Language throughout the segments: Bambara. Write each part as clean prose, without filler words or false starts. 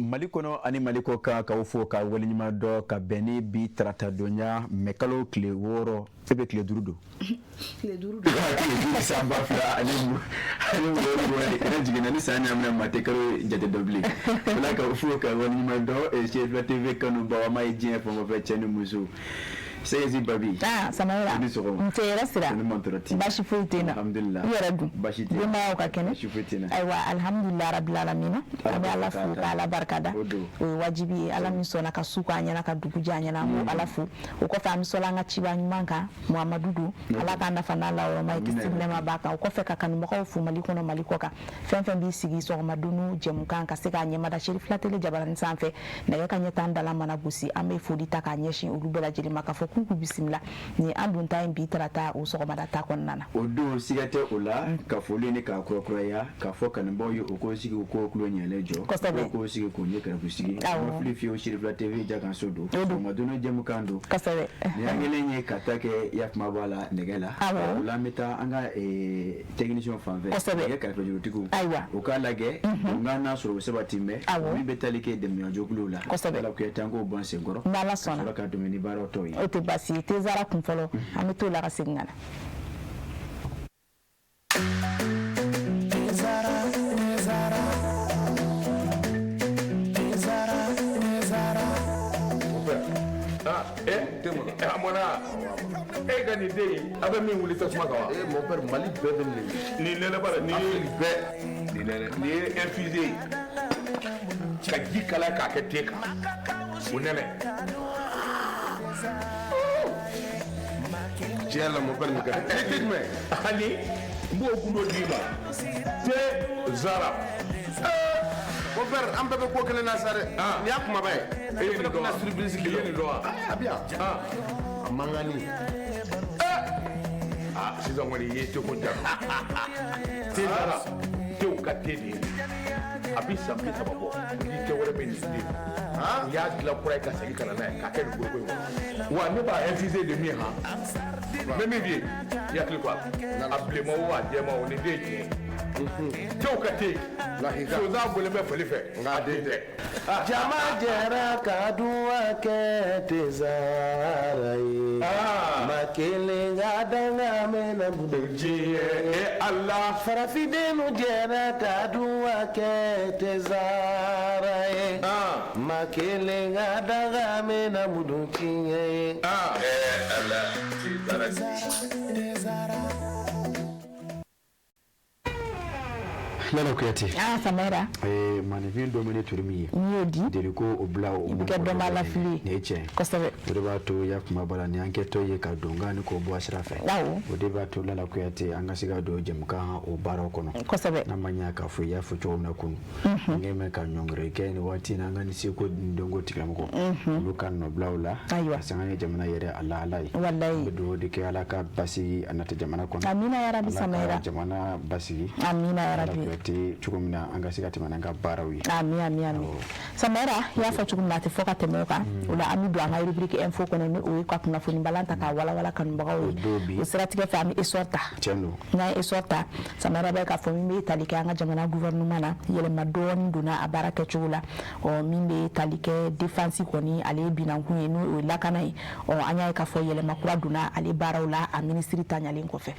Mali kɔnɔ ani Mali kɔkan, k'aw fo ka waleɲuman dɔn ka bɛn ni bi taratadonya mɛkalo tile 6, e bɛ tile 5 don, tile 5 don, tile 5 san 2020. Ne jiginna ni san ɲaamina, maa tɛ kalo jate dɔn bilen. O la, k'aw fo ka waleɲuman dɔn, Serifila TV kanubaw, an b'a ye diɲɛ fan o fɛ, cɛ ni muso. Sɛgɛsi Babi. Ah, Samayira. I ni sɔgɔma. Nse hɛrɛ sira. Ni mantɔrɔ t'i. Baasi foyi tɛ n na. Alhamdulillah. I yɛrɛ dun? Baasi tɛ. Denbayaw ka kɛnɛ? Baasi foyi tɛ n na. Ayiwa, alhamdulillah rabbil alamina. An bɛ Ala fo ka Ala barika da. O don. O ye wajibi ye. Ala min sɔnna ka su k'an ɲɛna, ka dugu jɛ an ɲɛna, an b'o Ala fo. O kɔfɛ, an bɛ sɔli an ka ciba ɲuman kan, Muhamadu don. Ala k'an nafa n'a lahɔrɔma ye, kisi ni nɛɛma b'a kan. O kɔfɛ, ka kanubagaw fo Mali kɔnɔ, Mali kɔ kan. Fɛn fɛn b'i sigi sɔgɔma dunu jɛmukan ka se k'a ɲɛmada Serifila Tele jabaranin sanfɛ, nɛgɛ ka ɲɛ 10 dala mana gosi, an bɛ foli ta k'a ɲɛsin olu bɛɛ lajɛlen ma, k'a fɔ k'u k'u bisimila ni an don ta in bi tarata o sɔgɔmada ta kɔnɔna na. O don, siga tɛ o la, ka foli ni k'a kurakuraya k'a fɔ kanubaw ye, o k'o sigi, u k'o tulo ɲɛlen jɔ, o k'o sigi k'o ɲɛ kɛrɛfɛ sigi. Ma fili fiyewu, Serifila TV jakanso don, sɔgɔma dunu jɛmukan don. Ni an kelen ye ka taa kɛ yakuma b'a la nɛgɛ la. O la, an bɛ taa an ka technicien fan fɛ, nɛgɛ kɛrɛfɛjurutigiw, u k'a lajɛ nka n'a sɔrɔ o sabati bɛ min bɛ tali kɛ dɛmɛjɛkuluw la. Ala Kuyate, an k'o bɔ an senkɔrɔ. N'Ala sɔnna. Ka sɔrɔ ka dɛmɛ ni baaraw tɔw ye. O tɛ baasi ye. Tezara kun fɔlɔ, an bɛ t'o la ka segin ka na. A mɔna e ka nin den in, a bɛ min wuli tasuma kan wa? Eh, mon père, Mali bɛɛ bɛ nin. Nin nɛnɛ ba la, nin ye bɛɛ nin nɛnɛ, nin ye infusé ye ka ji kalaya k'a kɛ te kan, o nɛnɛ. Tiɲɛ la, mon père, nin ka di. E te jumɛn? Ani n b'o gundo d'i ma, te zara. Mon père, an bɛɛ bɛ ko kelen na sa dɛ. Nin y'a kumaba ye. E ye nin dɔn wa? Surprise. I ye nin dɔn wa? A bɛ yan. A mankanni. Ah, sisan kɔni i ye teko ja. Te zara, tew ka te de ye. A bi san 30 bɔ, ni te wɛrɛ bɛ nin den. U y'a dilan kura ye ka segin ka na n'a ye k'a kɛ nin foroko in kɔnɔ. Wa ne b'a infusé de min han. N bɛ min f'i ye, i hakili to a la. A bilenman o, a jɛman o, nin den ye tiɲɛ ye. Tew ka te. Sonsan bɔlen bɛ fali fɛ, nka a den tɛ. Jama jɛra ka duwa kɛ Tezara ye. Ma kelen ka danga mɛnna Diɲɛ e Ala. Farafindenw jɛra ka duwa kɛ Tezara ye. Ma kelen ka danga mɛnna mudu tiɲɛ ye. Eh Ala, Tezara. Lala Kuyate. Ah, Samara. Eh, maninfin dɔ ni turu min ye. N'i y'o di. Deli ko o bila o. I bɛ kɛ dɔnbaa lafili ye. Nin ye tiɲɛ ye. Kosɛbɛ. O de b'a to ya kuma bala ni an kɛtɔ ye ka donkan ni k'o bɔ a sira fɛ. Awɔ. O de b'a to Lala Kuyate, an ka se ka don jɛmukan o baaraw kɔnɔ. Kosɛbɛ. N'a ma ɲɛ k'a fɔ i y'a fɔ cogo min na kunun. An kɛlen bɛ ka ɲɔngiri kɛ nin waati in na, an ka ni seko ni dɔnko tigilamɔgɔ. Olu ka nɔbilaw la. Ayiwa. Ka sanga ni jamana yɛrɛ a lahala ye. Walayi. An bɛ dugawu de kɛ, Ala ka basigi a nata jamana kɔnɔ. Amina yarabi. Ala ka Samara. jamana basigi. Amina Ala yarabi. Kuyate, cogo min na an ka se ka tɛmɛ n'an ka baaraw ye. Ami, ami, ami. Samara, i y'a fɔ cogo min na, a tɛ fɔ ka tɛmɛ o kan. O la, an bɛ don an ka rubrique info kɔnɔ, ni o ye ka kunnafoni balan ta k'a walawala kanubagaw ye. O siratigɛ fɛ, an bɛ essor ta. Tiɲɛ don. N'an ye essor ta, Samara bɛ k'a fɔ min bɛ tali kɛ an ka jamana gouvernement na, yɛlɛma dɔɔni donna a baara kɛcogo la. Ɔ, min bɛ tali kɛ défense kɔni, ale ye binankun ye, n'o ye lakana ye. Ɔ, an y'a ye k'a fɔ yɛlɛma kura donna ale baaraw la, a minisiri taɲalen kɔfɛ.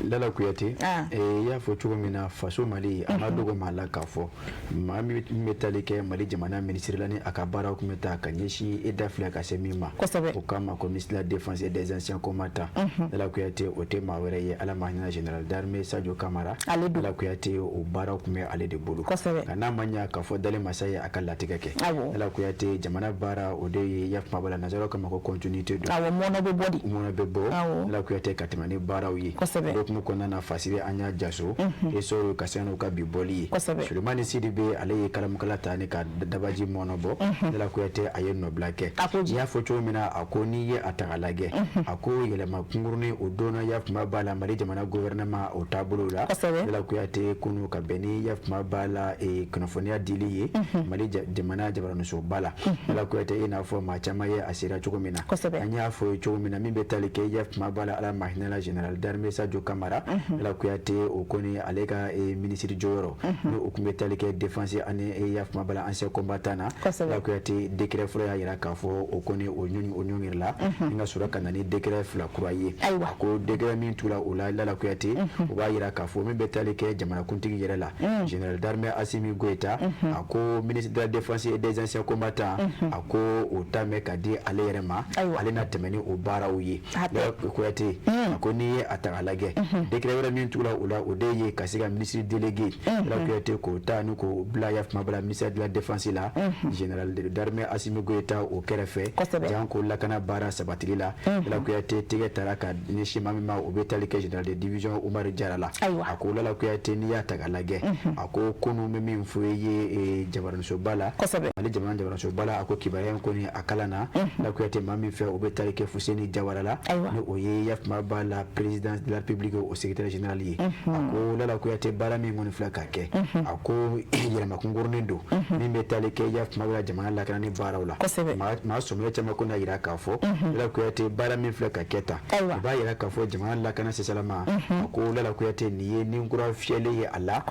Lala Kuyate, i y'a fɔ cogo min na, faso Mali a ma dogo maa la k'a fɔ maa min bɛ tali kɛ Mali jamana minisiri la, ni a ka baaraw tun bɛ taa ka ɲɛsin e da filɛ ka se min ma. O kama ko ministre de la défense et des anciens combattants. Lala Kuyate, o tɛ maa wɛrɛ ye, Ala ma hinɛ, général d'armée Sadio Kamara. Ale don. Lala Kuyate, o baaraw tun bɛ ale de bolo. Nka n'a ma ɲɛ k'a fɔ dalen masa ye a ka latigɛ kɛ. Lala Kuyate, jamana baara o de ye ya kuma b'a la, nanzaraw kama ko continuité don. Awɔ, mɔnɔ bɛ bɔ de. Mɔnɔ bɛ bɔ. Lala Kuyate, ka tɛmɛ ni baaraw ye. O hukumu kɔnɔna na, fasiri an y'a jaso. Essor ka se n'u ka bi bi bɔli ye. Sulemani Sidibe, ale ye kalamukala ta ni ka dabaji mɔnɔ bɔ. Lala Kuyate, a ye nɔbila kɛ. I y'a fɔ cogo min na, a ko n'i ye a ta k'a lajɛ, a ko yɛlɛma kunkurunin o donna yafuma b'a la Mali jamana gouvernement o taabolo la. Lala Kuyate, kunu ka bɛn ni yafuma b'a la kunnafoniya dili ye Mali jamana jabaraninsoba la, Lala Kuyate, i n'a fɔ maa caman ye a sera cogo min na, an y'a fɔ ye cogo min na, min bɛ tali kɛ yafuma b'a la Ala ma hinɛla général d'armée Sadio Kamara, Lala Kuyate, o kɔni ale ka minisiri jɔyɔrɔ ni o tun bɛ tali kɛ défense ani yafuma b'a la ancien combattant na, Lala Kuyate, décret fɔlɔ y'a jira k'a fɔ o kɔni o ɲɔngirila ni ka sɔrɔ ka na ni décret fila kura ye. A ko décret min tula o la, Lala Kuyate, o b'a jira k'a fɔ min bɛ tali kɛ jamanakuntigi yɛrɛ la, général d'armée Assimi Goïta, a ko ministre de la défense et des anciens combattants, a ko o ta mɛn ka di ale yɛrɛ ma, ale na tɛmɛ ni o baaraw ye. Lala Kuyate, a ko n'i ye a ta k'a lajɛ, décret wɛrɛ min tugula o la, o de ye ka se ka ministre délégué, Lala Kuyate, k'o ta ni k'o bila yafuma b'a la ministère de la défense la, général d'armée Assimi Goïta o kɛrɛfɛ, janko lakana baara sabatili la. Lala Kuyate, tɛgɛ taara ka ɲɛsin maa min ma, o bɛ tali kɛ général de division Umaru Jara la. A ko Lala Kuyate, n'i y'a ta k'a lajɛ, a ko kunu bɛ min fɔ i ye jabaraninsoba la, Mali jamana jabaraninsoba la, a ko kibaruya in kɔni a kalan na, Lala Kuyate, maa min fɛ, o bɛ tali kɛ Fuseni Jawara la, ni o ye yafuma b'a la présidence de la République o secrétaire général ye. A ko Lala Kuyate, baara min kɔni filɛ ka kɛ, a ko yɛlɛma kunkurunin don min bɛ tali kɛ yafuma b'a la jamana lakanani baaraw la. Maa sɔmina caman ko n'a jira k'a fɔ, Lala Kuyate, baara min filɛ ka kɛ tan, o b'a jira k'a fɔ jamana lakana sisalama, a ko Lala Kuyate, nin ye nin kura fiyɛlen ye a la,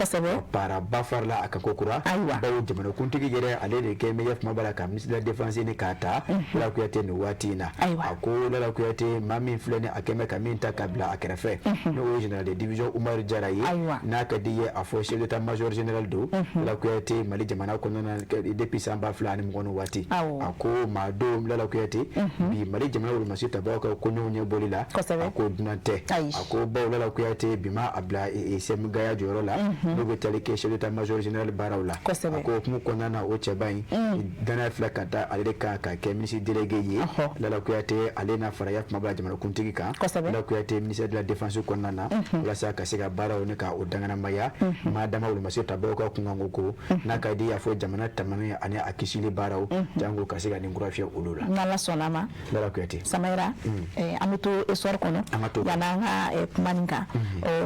baaraba farala a kan ko kura, bawo jamanakuntigi yɛrɛ ale de kɛ bɛ yafuma b'a la ka ministre de la défense ni k'a ta, Lala Kuyate, nin waati in na. A ko Lala Kuyate, maa min filɛ ni a kɛn bɛ ka min ta ka bila a kɛrɛfɛ, n'o ye général de division Umaru Jara ye, n'a ka di ye a fɔ chef d'état-major général don, Lala Kuyate, Mali jamana kɔnɔna na depuis san 2020 waati. A ko maa don, Lala Kuyate, bi Mali jamana wolomasi tabaw ka koɲɛw ɲɛbɔli la, a ko dunan tɛ. A ko bawo, Lala Kuyate, bi ma a bila sɛmigaya jɔyɔrɔ la, n'o bɛ tali kɛ chef d'état-major général baaraw la. A ko hukumu kɔnɔna na, o cɛba in danaya filɛ ka da ale de kan ka kɛ ministre délégué ye. Lala Kuyate, ale n'a fara yafuma b'a la jamanakuntigi kan, Lala Kuyate, ministère de la défense kɔnɔna na, walasa ka se ka baaraw ni ka o danganamaya maa dama wolomasi tabaw ka kunkanko ko n'a ka di y'a fɔ jamana tamani ani a kisili baaraw, jango ka se ka nin kura fiyɛ olu la. N'Ala sɔnna ma. Lala Kuyate. Samayira, an bɛ to essor kɔnɔ yan'an ka kuma nin kan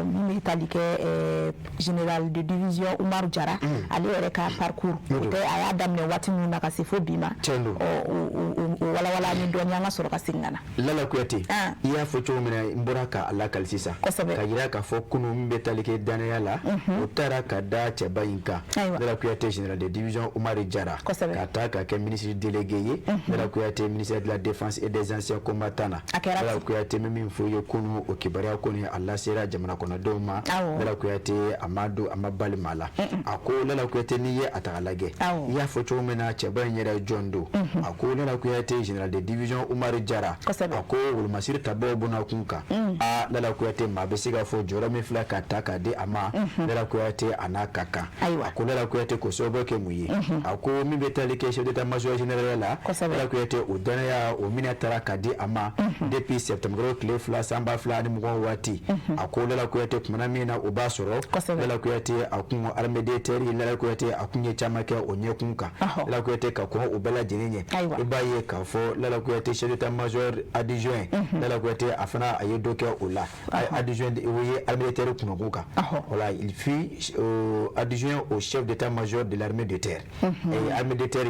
min bɛ tali kɛ général de division Umaru Jara, ale yɛrɛ ka parcours, o tɛ a y'a daminɛ waati min na ka se fo bi ma, o walawala ni dɔɔni, an ka sɔrɔ ka segin ka na. Lala Kuyate, i y'a fɔ cogo min na, n bɔra k'a lakali sisan ka jira k'a fɔ kunun min bɛ tali kɛ danaya la, o taara ka da cɛba in kan, Lala Kuyate, général de division Umaru Jara, ka taa ka kɛ ministre délégué ye, Lala Kuyate, ministère de la défense et des anciens combattants na. Lala Kuyate, bɛ min fɔ ye kunun, o kibaruya kɔni a lasera jamana kɔnɔdenw ma. Lala Kuyate, a ma don a ma bali maa la. A ko Lala Kuyate, n'i ye a ta k'a lajɛ, i y'a fɔ cogo min na, cɛba in yɛrɛ jɔn don? A ko Lala Kuyate, général de division Umaru Jara, a ko wolomasiri tabaw bɔnna kun kan. A Lala Kuyate, maa bɛ se k'a fɔ jɔyɔrɔ min filɛ ka ta k'a di a ma, Lala Kuyate, a n'a ka kan. A ko Lala Kuyate, k'o sababu kɛ mun ye? A ko min bɛ tali kɛ chef d'état-major général la, Lala Kuyate, o danaya o minɛ taara ka di a ma depuis septembre tile 2 san 2020 waati. A ko Lala Kuyate, kumana min na o b'a sɔrɔ, Lala Kuyate, a kun armée de terre, Lala Kuyate, a kun ye caman kɛ o ɲɛkun kan, Lala Kuyate, ka kɔn o bɛɛ lajɛlen ɲɛ. I b'a ye k'a fɔ Lala Kuyate, chef d'état-major adjoint, Lala Kuyate, a fana a ye dɔ kɛ o la, adjoint o ye armée de terre kunnakun kan. Voilà, il fut adjoint au chef d'état-major de l'armée de terre et armée de terre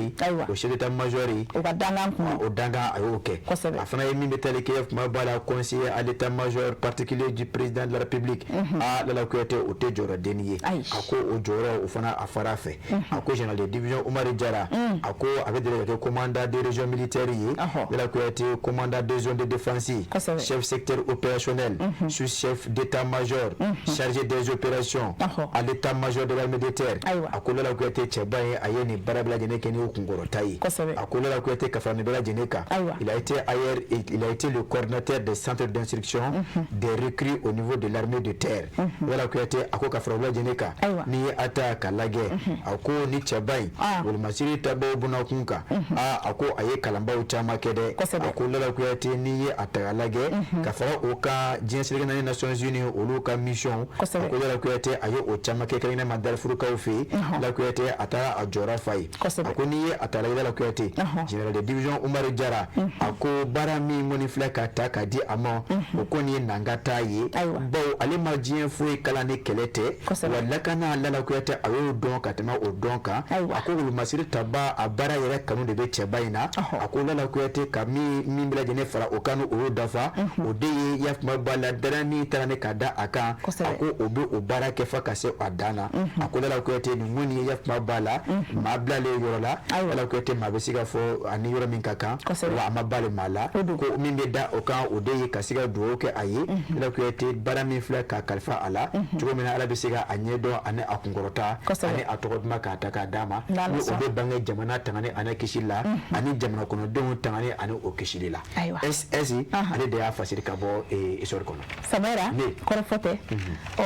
au chef d'état-major. O ka dangan kun. O dangan, a y'o kɛ. A fana ye min bɛ tali kɛ kuma b'a la conseiller à l'état-major particulier du président de la République. A Lala Kuyate, o tɛ jɔyɔrɔdenni ye. A ko o jɔyɔrɔ, o fana a fara fɛ. A ko général de division Umaru Jara, a ko a bɛ deli ka kɛ commandant de région militaire ye, Lala Kuyate, commandant des zones de défense, chef secteur opérationnel, sous-chef d'état-major chargé des opérations à l'état-major de l'armée de terre. A ko Lala Kuyate, cɛba ye, a ye nin baara bɛɛ lajɛlen kɛ ni o kunkɔrɔta ye. A ko Lala Kuyate, ka fara nin bɛɛ lajɛlen kan, il a été ailleurs, il a été le coordinateur des centres d'instruction des recrues au niveau de l'armée de terre. Lala Kuyate, a ko ka fara o bɛɛ lajɛlen kan, n'i ye a ta k'a lajɛ, a ko ni cɛba in wolomasiri tabaw bɔnna kun kan. A ko a ye kalanbaw baaraw caman kɛ dɛ. A ko Lala Kuyate, n'i ye a ta k'a lajɛ, ka fara o kan, diɲɛ seleke naani Nations Unies olu ka mission, a ko Lala Kuyate, a ye o caman kɛ, kɛrɛnkɛrɛnnenya ma Darfurukaw fɛ yen. Lala Kuyate, a taara a jɔyɔrɔ fa yen. A ko n'i ye a ta lajɛ, Lala Kuyate, général de division Umaru Jara, a ko baara min kɔni filɛ ka ta ka di a ma, o kɔni ye nanga ta ye, bawo ale ma diɲɛ foyi kalan ni kɛlɛ tɛ, wa lakana, Lala Kuyate, a y'o dɔn ka tɛmɛ o dɔn kan. A ko wolomasiri taba, a baara yɛrɛ kanu de bɛ cɛba in na. A ko Lala Kuyate, ka min bɛɛ lajɛlen fara o kan, o y'o dafa, o de ye yafama b'a la dara min taara ne ka da a kan. A ko o bɛ o baara kɛ fo ka se a dan na. A ko Lala Kuyate, nin kɔni ye yafama b'a la maa bilalen yɔrɔ la. Lala Kuyate, maa bɛ se ka fɔ ani yɔrɔ min ka kan, wa a ma bali maa la. Ko min bɛ da o kan, o de ye ka se ka dugawu kɛ a ye, Lala Kuyate, baara min filɛ ka kalifa a la, cogo min na Ala bɛ se ka a ɲɛdɔn ani a kunkɔrɔta ani a tɔgɔ duman k'a ta k'a d'a ma, ni o bɛ bange jamana tangani ani kisili la, ani jamana kɔnɔdenw tangani ani o kisili la. SS ale de y'a fasiri ka bɔ Essor kɔnɔ. Samayira, kɔrɔfɔ tɛ. Ɔ,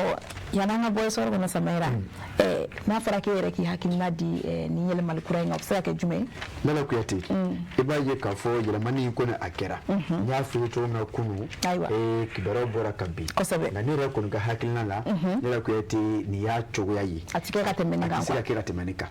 yan'an ka bɔ Essor kɔnɔ, Samayira, n'a fɔra k'e yɛrɛ k'i hakilina di nin yɛlɛmali kura in kan, o bɛ se ka kɛ jumɛn ye? Lala Kuyate, i b'a ye k'a fɔ yɛlɛmani in kɔni, a kɛra, n y'a f'i ye cogo min na kunun, kibaruyaw bɔra ka bin. Nka ne yɛrɛ kɔni ka hakilina la, Lala Kuyate, nin y'a cogoya ye. A tɛ kɛ ka tɛmɛ nin kan. A tɛ se ka kɛ ka tɛmɛ nin kan,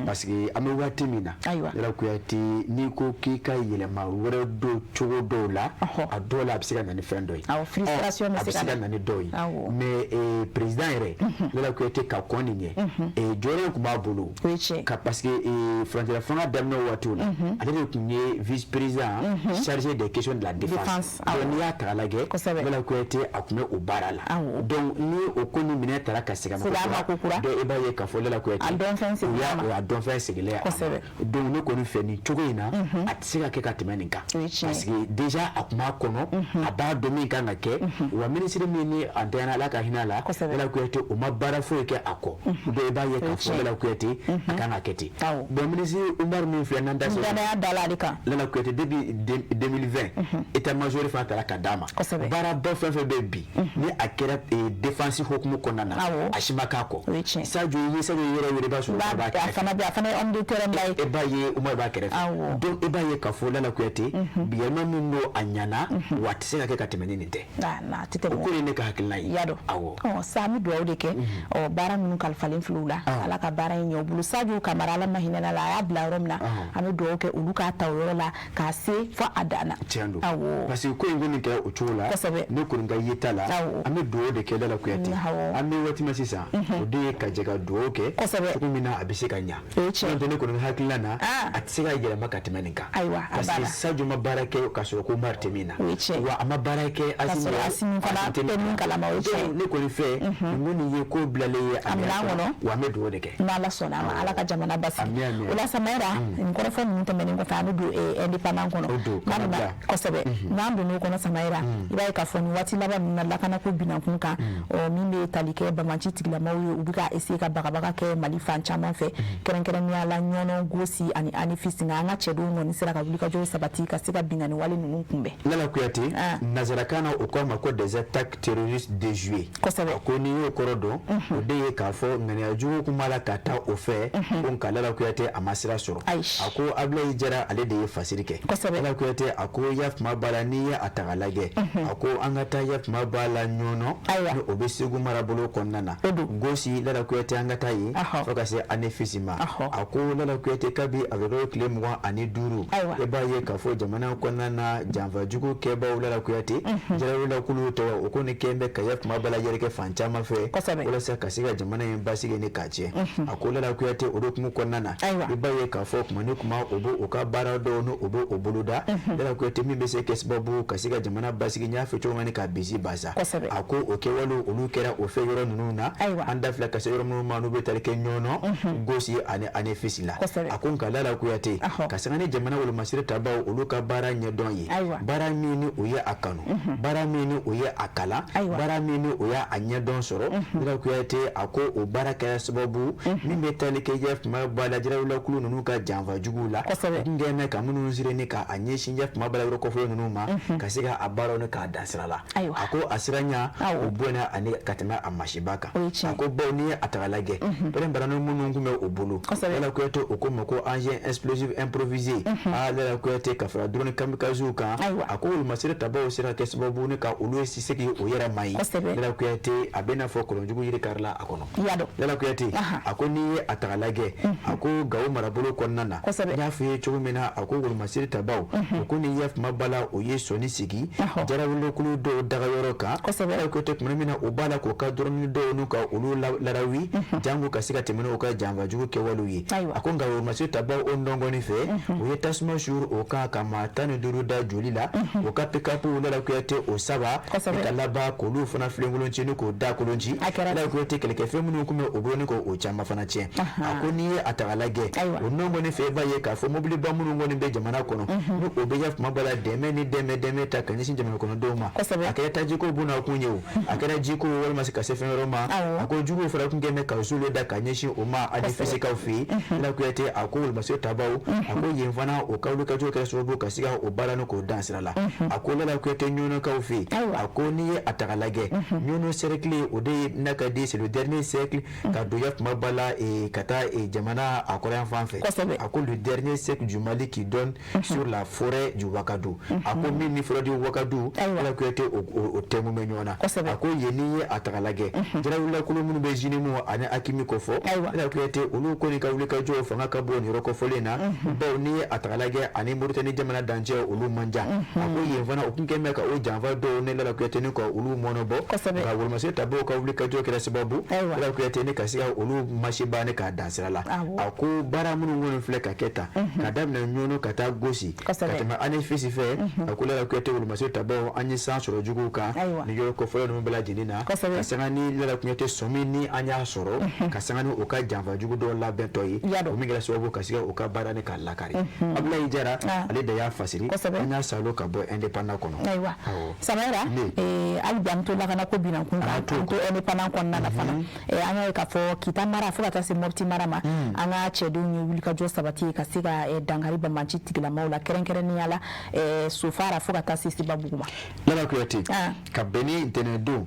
parce que an bɛ waati min na, Lala Kuyate, n'i ko k'i ka yɛlɛma wɛrɛ don cogo dɔw la, a dɔw la a bɛ se ka na ni fɛn dɔ ye. Awɔ, frustration bɛ se ka na ni dɔw ye. Mais président yɛrɛ, Lala Kuyate, ka kɔn nin ɲɛ, jɔyɔrɔ in tun b'a bolo ka, parce que furancɛla fanga daminɛ waatiw la, ale de tun ye vice président chargé des questions de la défense. Donc n'i y'a ta k'a lajɛ, Lala Kuyate, a tun bɛ o baara la. Donc ni o ko ni minɛ taara ka segin a ma ko kura, donc i b'a ye k'a fɔ Lala Kuyate, a dɔnfɛn seginna a ma, o y'a dɔnfɛn seginnen a ma. Donc ne kɔni fɛ, nin cogo in na, a tɛ se ka kɛ ka tɛmɛ nin kan, parce que déjà a tun b'a kɔnɔ, a b'a dɔn min kan ka kɛ. Wa minisiri min ni a dayana, Ala ka hinɛ a la, Lala Kuyate, o ma baara foyi kɛ a kɔ. Donc i b'a ye k'a fɔ Lala Kuyate, a kan ka kɛ ten. Bon, minisiri Umaru min filɛ n'an da sera, danaya dala ale kan. Lala Kuyate, depuis 2020, état major fana taara ka d'a ma. Baaraba fɛn fɛn bɛ bi ni a kɛra défense hokumu kɔnɔna na, a si ma k'a kɔ. Sadio ye, Sadio yɛrɛ wele, i b'a sɔrɔ Umaru b'a kɛrɛfɛ. A fana ye homme de terrain ba ye. E b'a ye Umaru b'a kɛrɛfɛ. Donc i b'a ye k'a fɔ Lala Kuyate, bi yɛlɛma min don, a ɲana, wa a tɛ se ka kɛ ka tɛmɛ ni nin tɛ. A tɛ tɛmɛ. O ko ye ne ka hakilina ye. Y'a dɔn. Awɔ. Ɔ sa, an bɛ dugawu de kɛ. Ɔ, baara minnu kalifalen filɛ u la, Ala ka baara in ɲɛ u bolo. Sadio Kamara, Ala ma hinɛ la, a y'a bila yɔrɔ min na, an bɛ dugawu kɛ olu k'a ta o yɔrɔ la k'a se fo a dan na. Tiɲɛ don. Parce que ko in kɔni kɛra o cogo la. Ne kɔni ka yeta la, an bɛ dugawu de kɛ Lala Kuyate. An bɛ waati min sisan, o de ye ka jɛ ka dugawu kɛ cogo min na a bɛ se ka ɲa. N'o tɛ, ne kɔni ka hakilina na, a tɛ se ka yɛlɛma ka tɛmɛ nin kan. Ayiwa, a parce que Sadio ma baara kɛ k'a sɔrɔ ko Umaru tɛ min na. Wa a ma baara kɛ Asimi fana tɛ min kalama, o ye tiɲɛ. Ne kɔni fɛ, nin kɔni ye ko bilalen ye a minɛn kɔnɔ, wa an bɛ dugawu de kɛ. N'Ala sɔnna a ma, Ala ka jamana basigi. O la Samayira, nin kɔrɔfɔ ninnu tɛmɛnen kɔfɛ, an bɛ don Indépendant kɔnɔ. Kosɛbɛ. N'an donn'o kɔnɔ, Samayira, i b'a ye k'a fɔ nin waati laban ninnu na, lakanako binankun kan, ɔ, min bɛ tali kɛ banbaanci tigilamaw ye, u bɛ ka essayer ka bagabaga kɛ Mali fan caman fɛ, kɛrɛnkɛrɛnnenya la Ɲɔnɔ, Gosi ani Anefis. Nka an ka cɛdenw kɔni sera ka wulikajɔw sabati ka se ka binkanni wale ninnu kunbɛn. Lala Kuyate, nanzarakan na, o k'a ma ko des attaques terroristes déjouées. A ko n'i y'o kɔrɔ dɔn, o de ye k'a fɔ ŋaniya jugu kun b'a la ka taa o fɛ ko, nka Lala Kuyate, a ma sira sɔrɔ. A ko Abulayi Jara, ale de ye fasiri kɛ. Lala Kuyate, a ko yafama b'a la, n'i ye a ta k'a lajɛ, a ko an ka taa yafama b'a la Ɲɔnɔ, ni o bɛ Segu marabolo kɔnɔna na, Gosi, Lala Kuyate, an ka taa yen fo ka se Anefisi ma. A ko Lala Kuyate, kabi avril tile 25, e b'a ye k'a fɔ jamana kɔnɔna na, janfajugu kɛbaw, Lala Kuyate, jalawulakulu tɔgɔ, o kɔni kɛn bɛ ka yafama b'a la yɛrɛkɛ fan caman fɛ walasa ka se ka jamana in basigi ni k'a tiɲɛ. A ko Lala Kuyate, o de hukumu kɔnɔna na, i b'a ye k'a fɔ kuma ni kuma, o b'o o ka baara dɔw ni o b'o o boloda, Lala Kuyate, min bɛ se kɛ sababu ka se ka jamana basigi, n y'a fɔ cogo min na, k'a bisi basa. A ko o kɛwalew olu kɛra o fɛ yɔrɔ ninnu na, an da filɛ ka se yɔrɔ minnu ma, n'u bɛ tali kɛ Ɲɔnɔ, Gosi ani Anefisi la. A ko nka Lala Kuyate, ka sanga ni jamana wolomasiri tabaw olu ka baara ɲɛdɔn ye, baara min ni o ye a kanu, baara min ni o ye a kalan, baara min ni o y'a ɲɛdɔn sɔrɔ. sɔrɔ. Lala Kuyate, a ko o baara kɛra sababu min bɛ tali kɛ yɛ tuma ba la jarawulakulu ninnu ka janfa juguw la, kun kɛlen bɛ ka minnu siri ni ka a ɲɛsin yɛ tuma ba la yɔrɔ kofɔlen ninnu ma, ka se ka a baaraw ni k'a dan sira la. A ko a siranya o bonyana ani ka tɛmɛ a masiba kan. A ko bawo n'i ye a ta k'a lajɛ, pɛrɛnbarani minnu tun bɛ o bolo, Lala Kuyate, o ko ma ko engin explosif improvisé. Aa, Lala Kuyate, ka fara drone kamikazew kan, a ko wolomasiri tabaw sera kɛ sababu ni ka olu se k'i o yɛrɛ ma ye. Lala Kuyate, a bɛ n'a fɔ kɔlɔnjugu yiri karila a kɔnɔ. Lala Kuyate, a ko n'i ye a ta k'a lajɛ, a ko Gawo marabolo kɔnɔna na, n y'a f'i ye cogo min na, a ko wolomasiri tabaw, o ko ni yɛ tuma ba la, o ye sɔnni sigi jarawulakulu dɔw dagayɔrɔ kan. Lala Kuyate, tuma min na o b'a la k'o ka drone dɔw n'u ka olu larawi jango ka se ka tɛmɛ n'u ka janfajugu kɛwalew ye, a ko nka wolomasiri tabaw o nɔngɔni fɛ, u ye tasuma suuru o kan ka maa 15 da joli la, o ka pick-up, Lala Kuyate, o saba, ka laban k'olu fana filenkolon ci ni k'o da kolon ci. Lala Kuyate, kɛlɛkɛfɛn minnu tun bɛ o bolo ni k'o caman fana tiɲɛ. A ko n'i ye a ta k'a lajɛ, o nɔngɔni fɛ, i b'a ye k'a fɔ mobiliba minnu kɔni bɛ jamana kɔnɔ, ni o bɛ ya tuma bɛɛ la dɛmɛ ni dɛmɛ ta ka ɲɛsin jamana kɔnɔdenw ma, a kɛra tajiko bunakun ye o, a kɛra jiko walima ka se fɛn wɛrɛ ma, a ko juguw fana tun kɛlen bɛ ka zolo da ka ɲɛsin o ma Anéfis kaw fɛ yen. Lala Kuyate, a ko wolomasiri tabaw, a ko yen fana o ka wulikajɔ kɛra sababu ka se ka o baara ni k'o dan sira la. A ko Lala Kuyate, Ɲɔnɔkaw fɛ yen, a ko n'i ye a ta k'a lajɛ, Ɲɔnɔ cercle, o de ye n'a ka di, c'est le dernier cercle ka don ya tuma ba la ka taa jamana a kɔrɔyan fan fɛ. A ko le dernier cercle du Mali qui donne sur la forêt du Wakadou. A ko min ni forêt du Wakadou, Lala Kuyate, o tɛnku bɛ ɲɔgɔn na. A ko yen, n'i ye a ta k'a lajɛ, jarawulakulu minnu bɛ JNIM ani AQMI kofɔ, Lala Kuyate, olu kɔni ka wulikajɔ fanga ka bon nin yɔrɔ kofɔlen na, bawo n'i ye a ta k'a lajɛ, ani Mauritanie jamana dancɛ olu man jan. A ko yen fana, u tun kɛlen bɛ ka o janfa dɔw ne Lala Kuyate ni ka olu mɔnɔbɔ, nka wolomasiri tabaw ka wulikajɔ kɛra sababu, Lala Kuyate, ni ka se ka olu masiba ni k'a dan sira la. A ko baara minnu kɔni filɛ ka kɛ tan, ka daminɛ Ɲɔnɔ ka taa Gosi, ka tɛmɛ Anéfis fɛ, a ko Lala Kuyate, wolomasiri tabaw, an ye san sɔrɔ juguw kan ni yɔrɔ kofɔlen ninnu bɛɛ lajɛlen na, ka sanga ni Lala Kuyate sɔmi ni an y'a sɔrɔ, ka sanga ni u ka janfa jugu dɔw labɛntɔ ye, o min kɛra sababu ka se ka u ka baara ni k'a lakari. Abulayi Jara, ale de y'a fasiri, an y'a salo ka bɔ Indépendant kɔnɔ. Ayiwa Samayira, hali bi an bɛ to lakana ko bina kun kan, an to Indépendant kɔnɔna na fana. An y'a ye k'a fɔ Kita mara fo ka taa se Mɔpti mara ma, an ka cɛdenw ye wulikajɔ sabati ka se ka dankari banbanci tigilamaw la, kɛrɛnkɛrɛnnenya la Sofara fo ka taa se Sibabugu ma. Lala Kuyate, ka bɛn ni ntɛnɛndon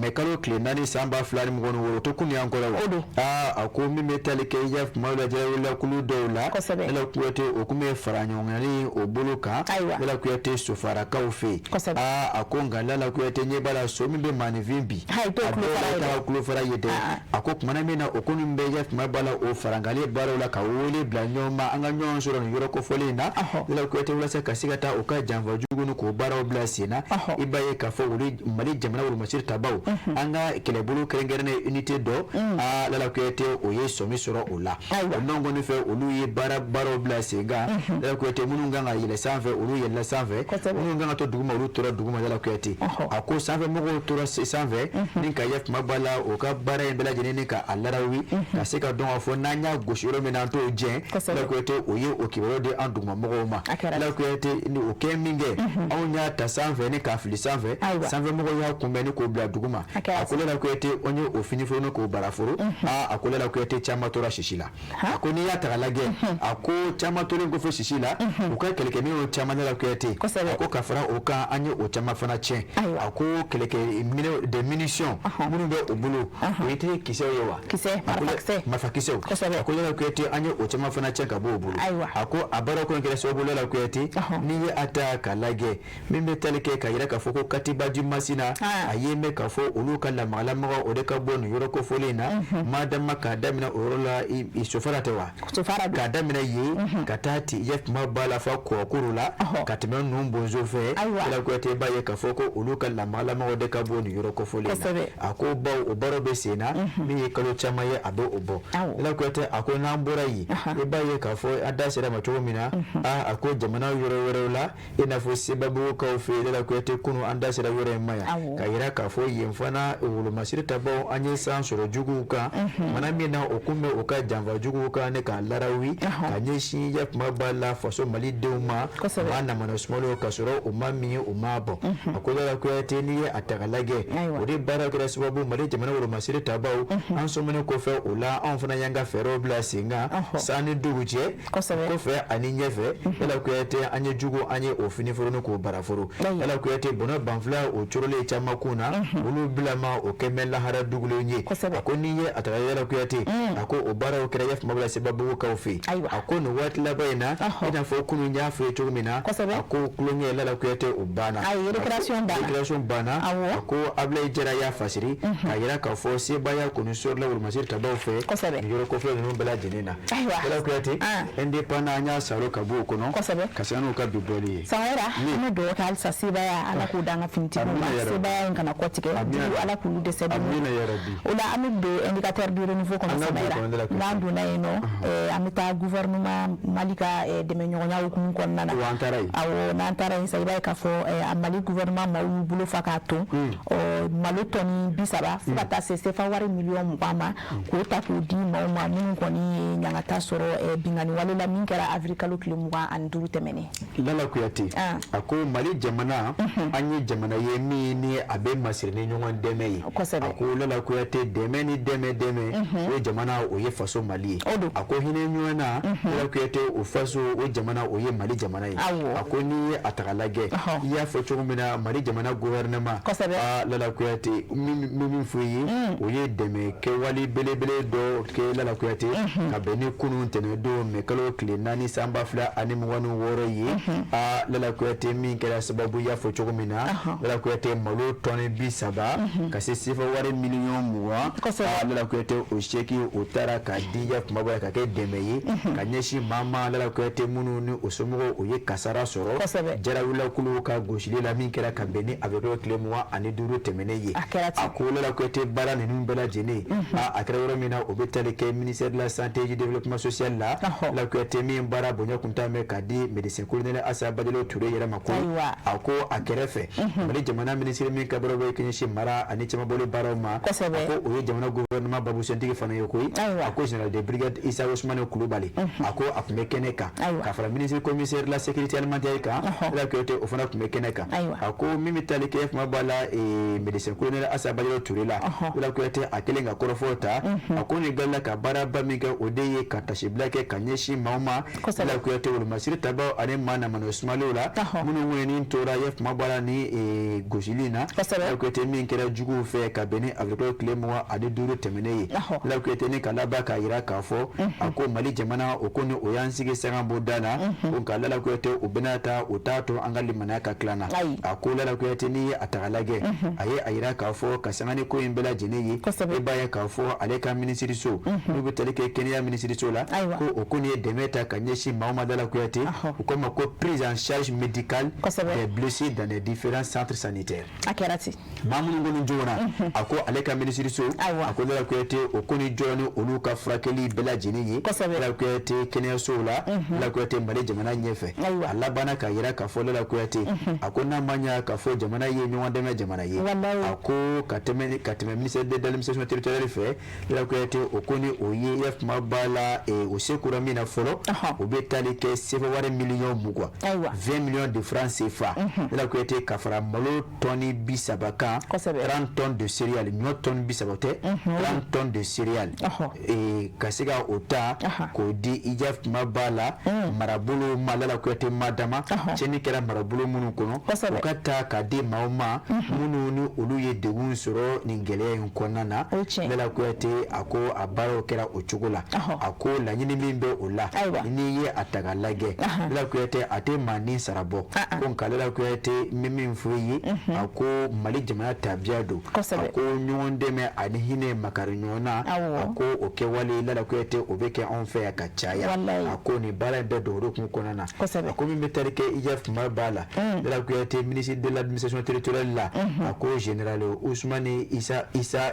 mɛ kalo tile 4 san 2026, to kun y'an kɔrɔ wa. Aa, a ko min bɛ tali kɛ ya kuma la jarawulakulu dɔw la, Lala Kuyate, o kun bɛ fara ɲɔgɔnyali o bolo kan, Lala Kuyate, Sofarakaw fɛ yen. Aa, a ko nka Lala Kuyate, ɲɛ b'a la so min bɛ maaninfin bi, a dɔw la kulofara ye dɛ. A ko kumana min na o kɔni bɛ ya tuma b'a la o farankali baaraw la, ka wele bila ɲɔgɔn ma, an ka ɲɔgɔn sɔrɔ nin yɔrɔ kofɔlen in na, Lala Kuyate, walasa ka se ka taa u ka janfa jugu ni k'o baaraw bila sen na. I b'a ye k'a fɔ olu Mali jamana wolomasiri tabaw, an ka kɛlɛbolo kɛrɛnkɛrɛnnen unité dɔ, aa, Lala Kuyate, o ye sɔmi sɔrɔ o la. O nɔngɔni fɛ, olu ye baaraw bila sen kan. Lala Kuyate, minnu kan ka yɛlɛ sanfɛ, olu yɛlɛla sanfɛ, minnu kan ka to duguma, olu tora duguma. Lala Kuyate, a ko sanfɛ mɔgɔw tora sanfɛ ni ka ye tuma b'a la o ka baara in bɛɛ lajɛlen ni ka a larawi, ka se ka dɔn k'a fɔ n'an y'a gosi yɔrɔ min na, an t'o jɛn. Lala Kuyate, o ye o kibaruya di an duguma mɔgɔw ma. Lala Kuyate, ni o kɛ min kɛ, anw y'a ta sanfɛ ni k'a fili sanfɛ, sanfɛ mɔgɔw y'a kunbɛn ni k'o bila duguma. A ko Lala Kuyate, an ye o fini foro ni k'o bara foro. Aa, a ko Lala Kuyate, caman tora sisi la. A ko n'i y'a ta k'a lajɛ, a ko caman tolen kɔfɛ sisi la, u ka kɛlɛkɛminɛnw caman, Lala Kuyate, a ko ka fara o kan, an ye o caman fana tiɲɛ. A ko kɛlɛkɛ des munitions minnu bɛ u bolo, o ye tɛ kisɛw ye wa, marifakisɛw. A ko Lala Kuyate, an ye o caman fana tiɲɛ ka bɔ o bolo. A ko a baara kɔni kɛra sababu, Lala Kuyate, n'i ye a ta k'a lajɛ, min bɛ tali kɛ ka yira k'a fɔ ko Katiba du Masina, a ye mɛn k'a fɔ olu ka lamagalamaga, o de ka bɔ nin yɔrɔ kofɔlen in na, madama k'a daminɛ o yɔrɔ la, Sofara tɛ wa, k'a daminɛ yen ka taa ti i kuma ba la fɔ Kɔkoro la, ka tɛmɛ ninnu bonzo fɛ. Lala Kuyate, b'a ye k'a fɔ ko olu ka lamagalamaga de ka bɔ nin yɔrɔ kofɔlen na. A ko baw o baara bɛ sen na, min ye kalo caman ye a bɛ o bɔ. Lala Kuyate, a ko n'an bɔra yen, i b'a ye k'a fɔ a da sera ma cogo min na, a ko jamana yɔrɔ wɛrɛw la, i n'a fɔ Sebabugukaw fɛ yen, Lala Kuyate, kunun an da sera yɔrɔ in ma yan, ka yira k'a fɔ yen fana wolomasiri tabaw, an ye san sɔrɔ juguw kan mana min na, o kun bɛ u ka janfa juguw kan ne k'a larawi ka ɲɛsin ya kuma b'a la faso malidenw ma, maa namana sumalo, ka sɔrɔ u ma min u ma bɔ. A ko Lala Kuyate, n'i ye a ta k'a lajɛ, o de baara kɛra. kɛra sababu Mali jamana wolomasiri tabaw an sɔminen kɔfɛ o la, anw fana y'an ka fɛɛrɛw bila sen kan san ni dugu cɛ, kɔfɛ ani ɲɛfɛ. Lala Kuyate, an ye jugu, an ye o fini foro ni k'o baraforo. Lala Kuyate, bɔnɛ banfula o corolen caman kun na, olu bilama o kɛ mɛn lahara dugulenw ye. A ko n'i ye a taga, Lala Kuyate, a ko o baaraw kɛra yafama bila Sebabugukaw fɛ yen. A ko nin waati laban in na, i n'a fɔ kunun n y'a fɔ ye cogo min na, a ko tulonkɛ, Lala Kuyate, o banna, récréation banna. A ko Abulayi Jara y'a fasiri k'a jira k'a fɔ sebaaya kɔni sɔrɔla wolomasiri tabaw fɛ nin yɔrɔ kofɔlen ninnu bɛɛ lajɛlen na. Lala Kuyate, Indépendant, an y'a saro ka bɔ o kɔnɔ ka sanga n'u ka bi bɔli ye. Sanyɛrɛ, an bɛ dugawu kɛ halisa, sebaaya Ala k'o d'an ka finitigiw ma, sebaaya in kana kɔtigɛ, jugu Ala k'olu dɛsɛ. O la, an bɛ don indicateur du renouveau kɔnɔ. Samayɛrɛ, n'an donna yen nɔ, an bɛ taa gouvernement Mali ka dɛmɛɲɔgɔnya hukumu kɔnɔna na. Awɔ, n'an taara yen sa, i b'a ye k'a fɔ a Mali gouvernement maaw y'u bolo fa k'a ton malo tɔni 30 fo ka taa se sefa wari miliyɔn 20 ma, k'o ta k'o di maaw ma minnu kɔni ye ɲangata sɔrɔ binkanni wale la min kɛra avril kalo tile 25 tɛmɛnen. Lala Kuyate, a ko Mali jamana, an ye jamana ye min ni a bɛ masiri ni ɲɔgɔn dɛmɛ ye. A ko Lala Kuyate, dɛmɛ ni dɛmɛ dɛmɛ, o jamana o ye faso Mali ye. A ko hinɛ ɲɔgɔn na, Lala Kuyate, o faso, o jamana o ye Mali jamana ye. A ko n'i ye a taga lajɛ, i y'a fɔ cogo min na, Mali jamana gouvernement, Lala Kuyate, min fɔ i ye, o ye dɛmɛ kɛwale belebele dɔ kɛ, Lala Kuyate, ka bɛn ni kunun tɛnɛndon mɛ kalo tile 4 san 2026 ye. Aa, Lala Kuyate, min kɛra sababu, i y'a fɔ cogo min na, Lala Kuyate, malo tɔni 30 ka se sefa wari miliyɔn 20, aa, Lala Kuyate, o sɛki o taara ka di ya kumaba ka kɛ dɛmɛ ye ka ɲɛsin maa ma, Lala Kuyate, minnu ni o somɔgɔw o ye kasara sɔrɔ jarawulakulu ka gosili la min kɛra ka bɛn ni avril tile 25 tɛmɛnen ye. A ko Lala Kuyate, baara ninnu bɛɛ lajɛlen, a kɛra yɔrɔ min na, o bɛ tali kɛ ministère de la Santé et du Développement social la. Lala Kuyate, min baara bonya kun t'a mɛn ka di médecin colonel Asa Bajalo Ture yɛrɛ ma ko a ko a kɛrɛfɛ, Mali jamana minisiri min ka baara bɛ ɲɛsin mara ani cɛmabɔli baaraw ma, a ko o ye jamana gouvernement babusentigi fana ye koyi, a ko général de brigade Isa Ousmane Kulubali, a ko a tun bɛ kɛnɛ kan, ka fara ministre commissaire de la sécurité alimentaire kan, Lala Kuyate, o fana tun bɛ kɛnɛ kan. A ko min bɛ tali kɛ kuma b'a la médecin colonel Asa Bajalo Ture la, Lala Kuyate, a kɛlen ka kɔrɔfɔ ta, a ko nin galila ka baaraba min kɛ, o de ye ka tasibila kɛ ka ɲɛsin maaw ma, Lala Kuyate, wolomasiri tabaw ani maa namana sumalenw la, minnu kɔni tora ye kuma b'a la ni gosili in na, Lala Kuyate, min kɛra juguw fɛ ka bɛn ni avril kalo tile 25 tɛmɛnen ye. Lala Kuyate, ni ka laban k'a jira k'a fɔ, a ko Mali jamana o ko ni o y'an sigi sangaboda la ko, nka Lala Kuyate, o bɛna ta o t'a to an ka limaniya ka tila na. A ko Lala Kuyate, n'i ye a taga lajɛ, a ye a jira k'a fɔ ka sanga ni ko in bɛɛ lajɛlen ye, e b'a ye k'a fɔ ale ka minisiriso n'u bɛ tali kɛ kɛnɛya minisiriso la, ko o ko nin ye dɛmɛ ta ka ɲɛsin maaw ma, Lala Kuyate, u k'a ma ko prise en charge médicale des blessés dans les différents centres sanitaires. A kɛra ten. Maa minnu kɔni joginna, a ko ale ka minisiriso, a ko Lala Kuyate, o ko ni jɔ ni olu ka furakɛli bɛɛ lajɛlen ye, Lala Kuyate, kɛnɛyasow la, Lala Kuyate, Mali jamana ɲɛfɛ. A labanna k'a jira k'a fɔ, Lala Kuyate, a ko n'a ma ɲɛ k'a fɔ jamana ye ɲɔgɔn dɛmɛ jamana ye, a ko ka tɛmɛ ministère de l'Administration territoriale fɛ, Lala Kuyate, o ko ni o ye kuma b'a la o se kura min na fɔlɔ, o bɛ tali kɛ sefa wari miliyɔn 20, 20 millions de francs CFA, Lala Kuyate, ka fara malo tɔni 30 kan, 30 tonnes de céréales, ɲɔ tɔni 30 tɛ, 30 tonnes de céréales, ka se ka o ta k'o di ija kuma b'a la marabolo ma, Lala Kuyate, ma dama tiɲɛni kɛra marabolo minnu kɔnɔ, o ka ta k'a di maaw ma minnu ni olu ye degun sɔrɔ nin gɛlɛya in kɔnɔna na. Lala Kuyate, a ko a baaraw kɛra o cogo la. A ko laɲini min bɛ o la, n'i ye a ta k'a lajɛ, Lala Kuyate, a tɛ maa ni sara bɔ ko, nka Lala Kuyate, n bɛ min fɔ i ye, a ko Mali jamana tabiya don, a ko ɲɔgɔn dɛmɛ ani hinɛ makari ɲɔgɔn na, a ko o kɛwale, Lala Kuyate, o bɛ kɛ anw fɛ yan ka caya. A ko nin baara in bɛɛ don o kun kɔnɔna na. A ko min bɛ tali kɛ ija kuma b'a la, Lala Kuyate, ministre de l'Administration territoriale la, a ko général Ousmane Isa,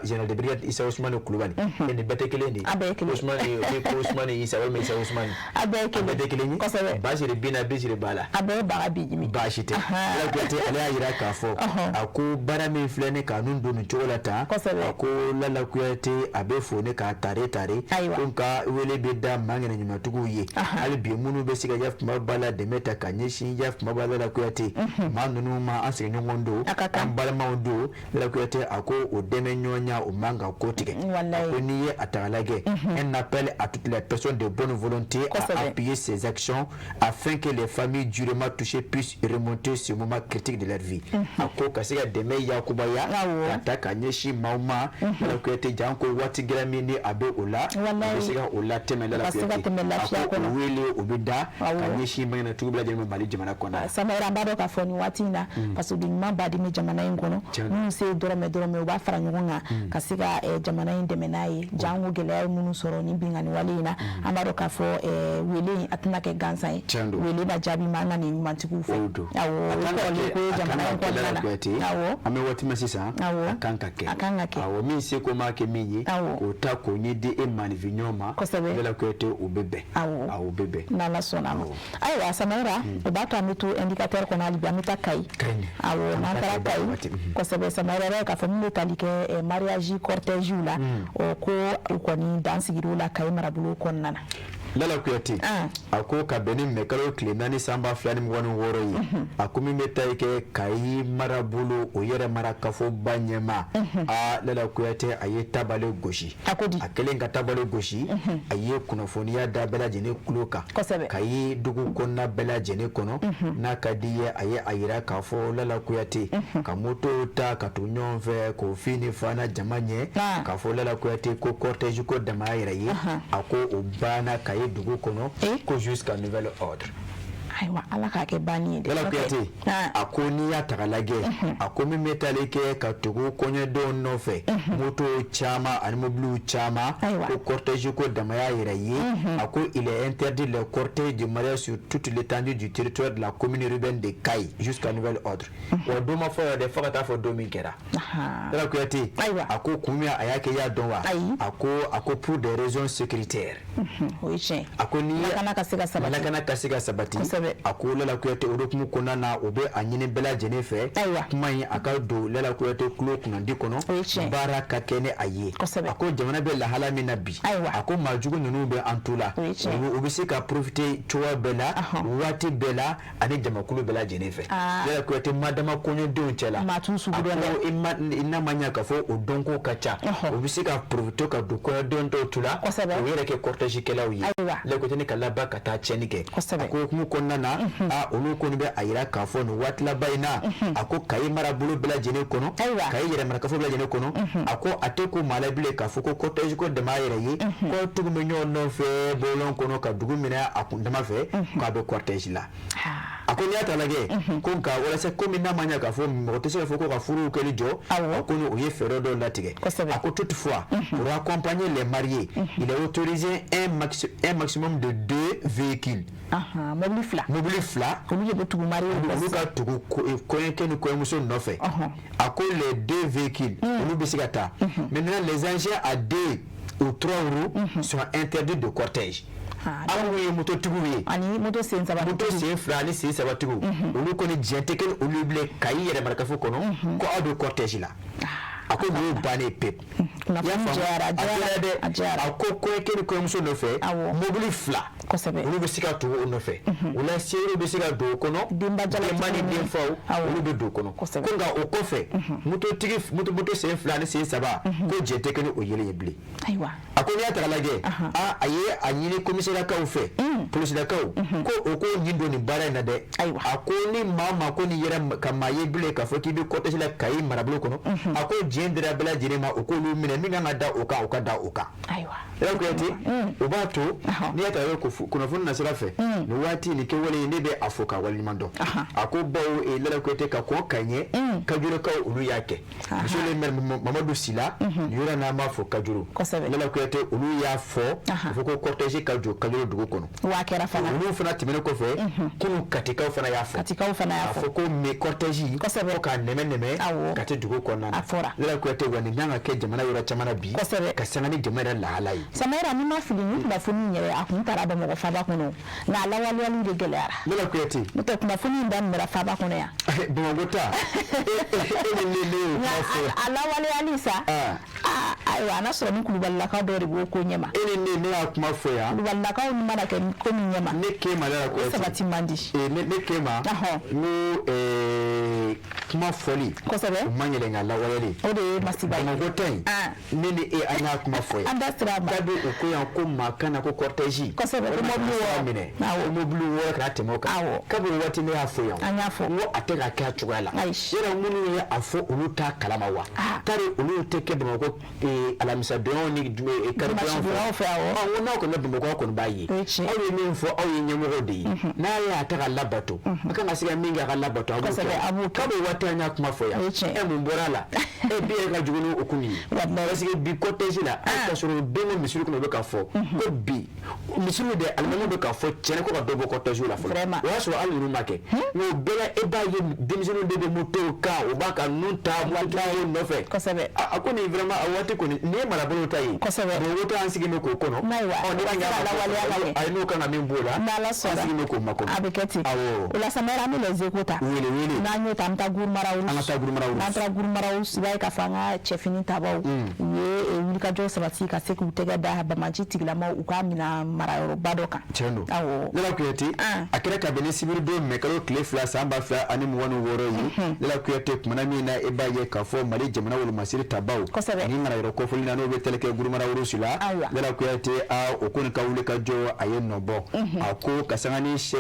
général de brigade Isa Ousmane Kulubali, nin bɛɛ tɛ kelen de ye? Ousmane ni ko Ousmane Isa walima Isa Ousmane. A bɛɛ ye kelen, a bɛɛ tɛ kelen ye. Basiri bin na bisiri ba la. A bɛɛ ye baga bi jimi. Baasi tɛ. Lala Kuyate, ale y'a jira k'a fɔ, a ko baara min filɛ ne ka nun don nin cogo la tan, a ko Lala Kuyate, a bɛ fo ne k'a tare tare ko, nka wele bɛ da maa ŋɛnɛ ɲumantigiw ye hali bi minnu bɛ se ka ya kuma ba la dɛmɛ ta ka ɲɛsin ya kuma ba Lala Kuyate maa ninnu ma, an sigiɲɔgɔn don, an balimaw don. Lala Kuyate, Kuyate, a ko o dɛmɛ ɲɔgɔnya, o man ka ko tigɛ. A ko n'i ye a ta k'a lajɛ, un appel à toutes les personnes de bonne volonté à appuyer ces actions afin que les familles durement touchées puissent remonter ce moment critique de leur vie. A ko ka se ka dɛmɛ yakubaya ka ta ka ɲɛsin maaw ma, Lala Kuyate, janko waati gɛlɛn min ni a bɛ o la, a bɛ se ka o latɛmɛ. Lala Kuyate, a ko o wele o bɛ da ka ɲɛsin maɲanatigiw bɛɛ lajɛlen ma Mali jamana kɔnɔ. Samayira, an b'a dɔn k'a fɔ nin waati in na, fasoden ɲuman baden bɛ jamana in kɔnɔ, minnu se ye dɔrɔmɛ dɔrɔmɛ, u b'a fara ɲɔgɔn kan ka se ka jamana in dɛmɛ n'a ye, janko gɛlɛya ye minnu sɔrɔ ni binkanni wale in na. An b'a dɔn k'a fɔ wele in, a tɛna kɛ gansan ye, wele na jaabi ma an ka nin ɲumantigiw fɛ. Awɔ, o kɔrɔlen ko ye jamana in kɔnɔna na. Awɔ, an bɛ waati min sisan, a kan ka kɛ. A kan ka kɛ. Awɔ, min seko ma kɛ min ye, k'o ta k'o ɲɛ di e maaninfin ɲɔgɔn ma. Lala Kuyate, o bɛ bɛn. Awɔ, o bɛ bɛn. N'Ala sɔnna a ma. Ayiwa Samayira, o b'a to an bɛ to indicateur kɔnɔ hali bi, an bɛ taa Kayi. Awɔ, n'an taara Kayi, kosɛbɛ Samayira, i b'a ye k'a fɔ min bɛ tali kɛ mariage cortège la, o ko u kɔni dan sigir'o la Kayi marabolo kɔnɔna na. Lala Kuyate, a ko ka bɛn ni mɛkalo tile 4 san 2026 ye, a ko min bɛ taa kɛ Kayi marabolo, o yɛrɛ mara kafoba ɲɛma, aa Lala Kuyate, a ye tabale gosi. A ko di? A kɛlen ka tabale gosi, a ye kunnafoniya da bɛɛ lajɛlen tulo kan Kayi dugu kɔnɔna bɛɛ lajɛlen kɔnɔ. N'a ka di ye, a ye a yira k'a fɔ Lala Kuyate ka moto ta ka tugu ɲɔgɔn fɛ k'o fin ni fana jama ɲɛ, k'a fɔ Lala Kuyate ko cortège ko damaya yɛrɛ ye, a ko o banna Kayi dugu kɔnɔ, ko jusqu'à nouvel ordre. Ayiwa, Ala k'a kɛ banni ye dɛ. Lala Kuyate, a ko n'i y'a ta k'a lajɛ, a ko min bɛ tali kɛ ka tugu kɔɲɔdenw nɔfɛ, moto caman ani mobiliw caman, ko cortège ko damaya yɛrɛ ye, a ko il est interdit le cortège de mariage sur toute l'étendue du territoire de la commune urbaine de Kayi jusqu'à nouvel ordre. Wa don ma fɔ yɛrɛ dɛ, fo ka taa fɔ don min kɛra. Lala Kuyate, a ko kun min a y'a kɛ, i y'a dɔn wa? A ko pour des raisons sécuritaires. O ye tiɲɛ. A ko ni lakana ka se ka sabati. Lakana ka se ka sabati. A ko Lala Kuyate, o hukumu kɔnɔna na, o bɛ a ɲini bɛɛ lajɛlen fɛ, kuma in a ka don Lala Kuyate tulo kunnandi kɔnɔ, baara ka kɛ ni a ye. A ko jamana bɛ lahala min na bi, a ko maajugu ninnu bɛ an tu la, u bɛ se ka profiter cogoya bɛɛ la, waati bɛɛ la, ani jamakulu bɛɛ lajɛlen fɛ. Lala Kuyate, madama kɔɲɔdenw cɛ la, maa t'u sugu dɔn dɛ, a ko i n'a ma ɲɛ k'a fɔ o dɔnko ka ca, u bɛ se ka profiter ka don kɔɲɔdenw dɔw tu la, o yɛrɛ kɛ cortège kɛlaw ye. Lala Kuyate, ni ka laban ka taa tiɲɛni kɛ. A ko hukumu kɔnɔna na, a olu kɔni bɛ a yira k'a fɔ nin waati laban in na, a ko Kayi marabolo bɛɛ lajɛlen kɔnɔ, Kayi yɛrɛ marakafo bɛɛ lajɛlen kɔnɔ, a ko a tɛ ko maa la bilen k'a fɔ ko cortège ko dama yɛrɛ ye, ko tugu bɛ ɲɔgɔn nɔfɛ bɔlɔn kɔnɔ ka dugu minɛ a kun dama fɛ, k'a bɛ cortège la. A ko n'i y'a ta lajɛ, ko nka walasa komi n'a ma ɲɛ k'a fɔ mɔgɔ tɛ se k'a fɔ ko ka furuw kɛli jɔ, a ko o ye fɛɛrɛ dɔw latigɛ. A ko toutefois, pour accompagner les mariés, il est autorisé un maximum de deux véhicules. Mobili fila. Mobili fila. Olu de bɛ tugu marié. Olu ka tugu kɔɲɔkɛ ni kɔɲɔmuso nɔfɛ. A ko les deux véhicules, olu bɛ se ka taa. Maintenant, les engins à deux ou trois roues sont interdits de cortège. Aw ye mototigiw ye, ani moto sen saba, moto sen fila ani sen saba tigiw, olu kɔni diɲɛ tɛ kɛ olu bilen Kayi yɛrɛ marakafo kɔnɔ ko aw bɛ cortège la. A ko nin y'o bannen pewu. Kunnafoni jɛyara, a jɛra dɛ. A ko kɔɲɔkɛ ni kɔɲɔmuso nɔfɛ, mobili fila, olu bɛ se ka tugu o nɔfɛ. O la seerew bɛ se ka don o kɔnɔ, denba ni denfaw, olu bɛ don o kɔnɔ. Ko nka o kɔfɛ, mototigi, moto sen fila ni sen saba, ko jɛ tɛ kɛ ni o yelen ye bilen. Ayiwa. A ko n'i y'a ta k'a lajɛ, a ye a ɲini komisariyakaw fɛ, polisilakaw, ko o ko ɲin don nin baara in na dɛ. A ko ni maa o maa ko ni yɛrɛ ka maa ye bilen k'a fɔ k'i bɛ cortège la Kayi marabolo kɔnɔ, a ko diɲɛ dira bɛɛ lajɛlen ma, o k'olu minɛ, min kan ka da o kan, o ka da o kan. Ayiwa. Lala Kuyate, o b'a to n'i y'a ta kunnafoni nasira fɛ, nin waati nin kɛwale ne bɛ a fo k'a waleɲuman dɔn. A ko bawo Lala Kuyate, ka kɔn ka ɲɛ Kajolokaw, olu y'a kɛ. Monsieur le maire Mamadu Sila, nin yɔrɔ n'an b'a fɔ Kajolo. Lala Kuyate, olu y'a fɔ a fɔ ko cortège ka jɔ Kajolo dugu kɔnɔ. Wa kɛra fana. Olu fana tɛmɛnen kɔfɛ, kunun Katikaw fana y'a fɔ. Katikaw fana y'a fɔ. A fɔ ko mais cortège ko k'a nɛmɛ nɛmɛ ka tɛ dugu kɔnɔna na. A fɔra. Lala Kuyate, wa nin kan ka kɛ jamana yɔrɔ caman na bi. Ka sanga ni jamana yɛrɛ lahala ye. Samayira, n'i ma fili, nin kunnafoni in yɛrɛ, a kun taara Bamakɔ faaba kɔnɔ, nka a lawaleyali de gɛlɛyara. Lala Kuyate. N'o tɛ, kunnafoni in daminɛra faaba kɔnɔ yan. Bamakɔ ta, e ni ne y'o kuma fɔ. A lawaleyali sa. Ayiwa, a n'a sɔrɔ ni kulubalilakaw dɔw de b'o ko ɲɛma. E ni ne y'a kuma fɔ yan. Kulubalilakaw mana kɛ ko min ɲɛma, ne k'e ma Lala o Kuyate, sabati man di. Ne k'e ma n ko kuma fɔli o man gɛlɛn, nka lawaleyali, o de ye masiba ye. Bamakɔ ta in, ne ni e, an y'a kuma fɔ yan. An da sera a ma. Kabi u ko yan ko maa kana ko cortège. Kosɛbɛ, ko mobili 6. Minɛ ko mobili 6 kana tɛmɛ o kan. Kabi o waati, ne y'a fɔ yan. An y'a fɔ. N ko a tɛ ka kɛ a cogoya la. Ayi. Yɔrɔ minnu ye a fɔ, olu t'a kalama wa? Tari olu tɛ kɛ Bamakɔ alamisadonyaw ni karidonya fɛ. Awɔ. N ko n'aw kɔni bɛ Bamakɔ, aw kɔni b'a ye. O ye tiɲɛ. Aw ye min fɔ, aw ye ɲɛmɔgɔw de ye. N'a y'a ta ka labato, a kan ka se ka min kɛ a ka labato, a b'o Kosɛbɛ, a b'o kɛ. kɛ. Kabi o waati, an y'a kuma fɔ yan. O ye tiɲɛ. Ɛ, mun bɔra a la? E bi yɛrɛ ka jugu ni o kun ye. Walayi. Parce que bi cortège la, hali k'a sɔrɔ den bɛ misiri kɔnɔ, u bɛ k'a fɔ ko bi misiriw dɛ, alimamiw bɛ k'a fɔ tiɲɛna ko ka dɔ bɔ cortège la fɔlɔ. Vraiment. O y'a sɔrɔ hali ninnu ma kɛ. Nka o bɛɛ la, e b'a ye denmisɛnninw de bɛ motow kan, u b'a ka nun ta mototigiw nɔfɛ. A ko nin vraiment, a waati kɔni nin ye marabolo ta ye. Kosɛbɛ. Bamakɔ ta, an sigilen bɛ k'o kɔnɔ. Ayiwa, Ɔ, ne o ka se ka lawaleya ka ɲɛ. Ayi, n'o kan ka min b'o la, N'Ala an sɔnna, sigilen bɛ k'o makɔnɔ. A bɛ kɛ ten. Awɔ. O la sa, an bɛ Les Échos ta. Wele wele. N'an y'o ta, an bɛ taa Gurumara. An ka taa Gurumara. N'an taara Gurumara, i b'a ye k'a fɔ an ka cɛfini tabaw, u ye wulikajɔ sabati ka se k'u tɛgɛ da banbaanci tigilamaw, u ka minɛn marayɔrɔba dɔ kan. Tiɲɛ don. Awɔ. Lala Kuyate, a kɛra kabini sibiridon mɛkalo tile 2 san 2026 ye. Lala Kuyate, kumana min na, e b'a ye k'a fɔ Mali jamana wolomasiri tabaw ni marayɔrɔ kofɔli na, n'o bɛ tali kɛ Gurumara Wurusi la. Lala Kuyate, a o kɔni ka wuli ka jɔ, a ye nɔ bɔ. A ko ka sanga ni chef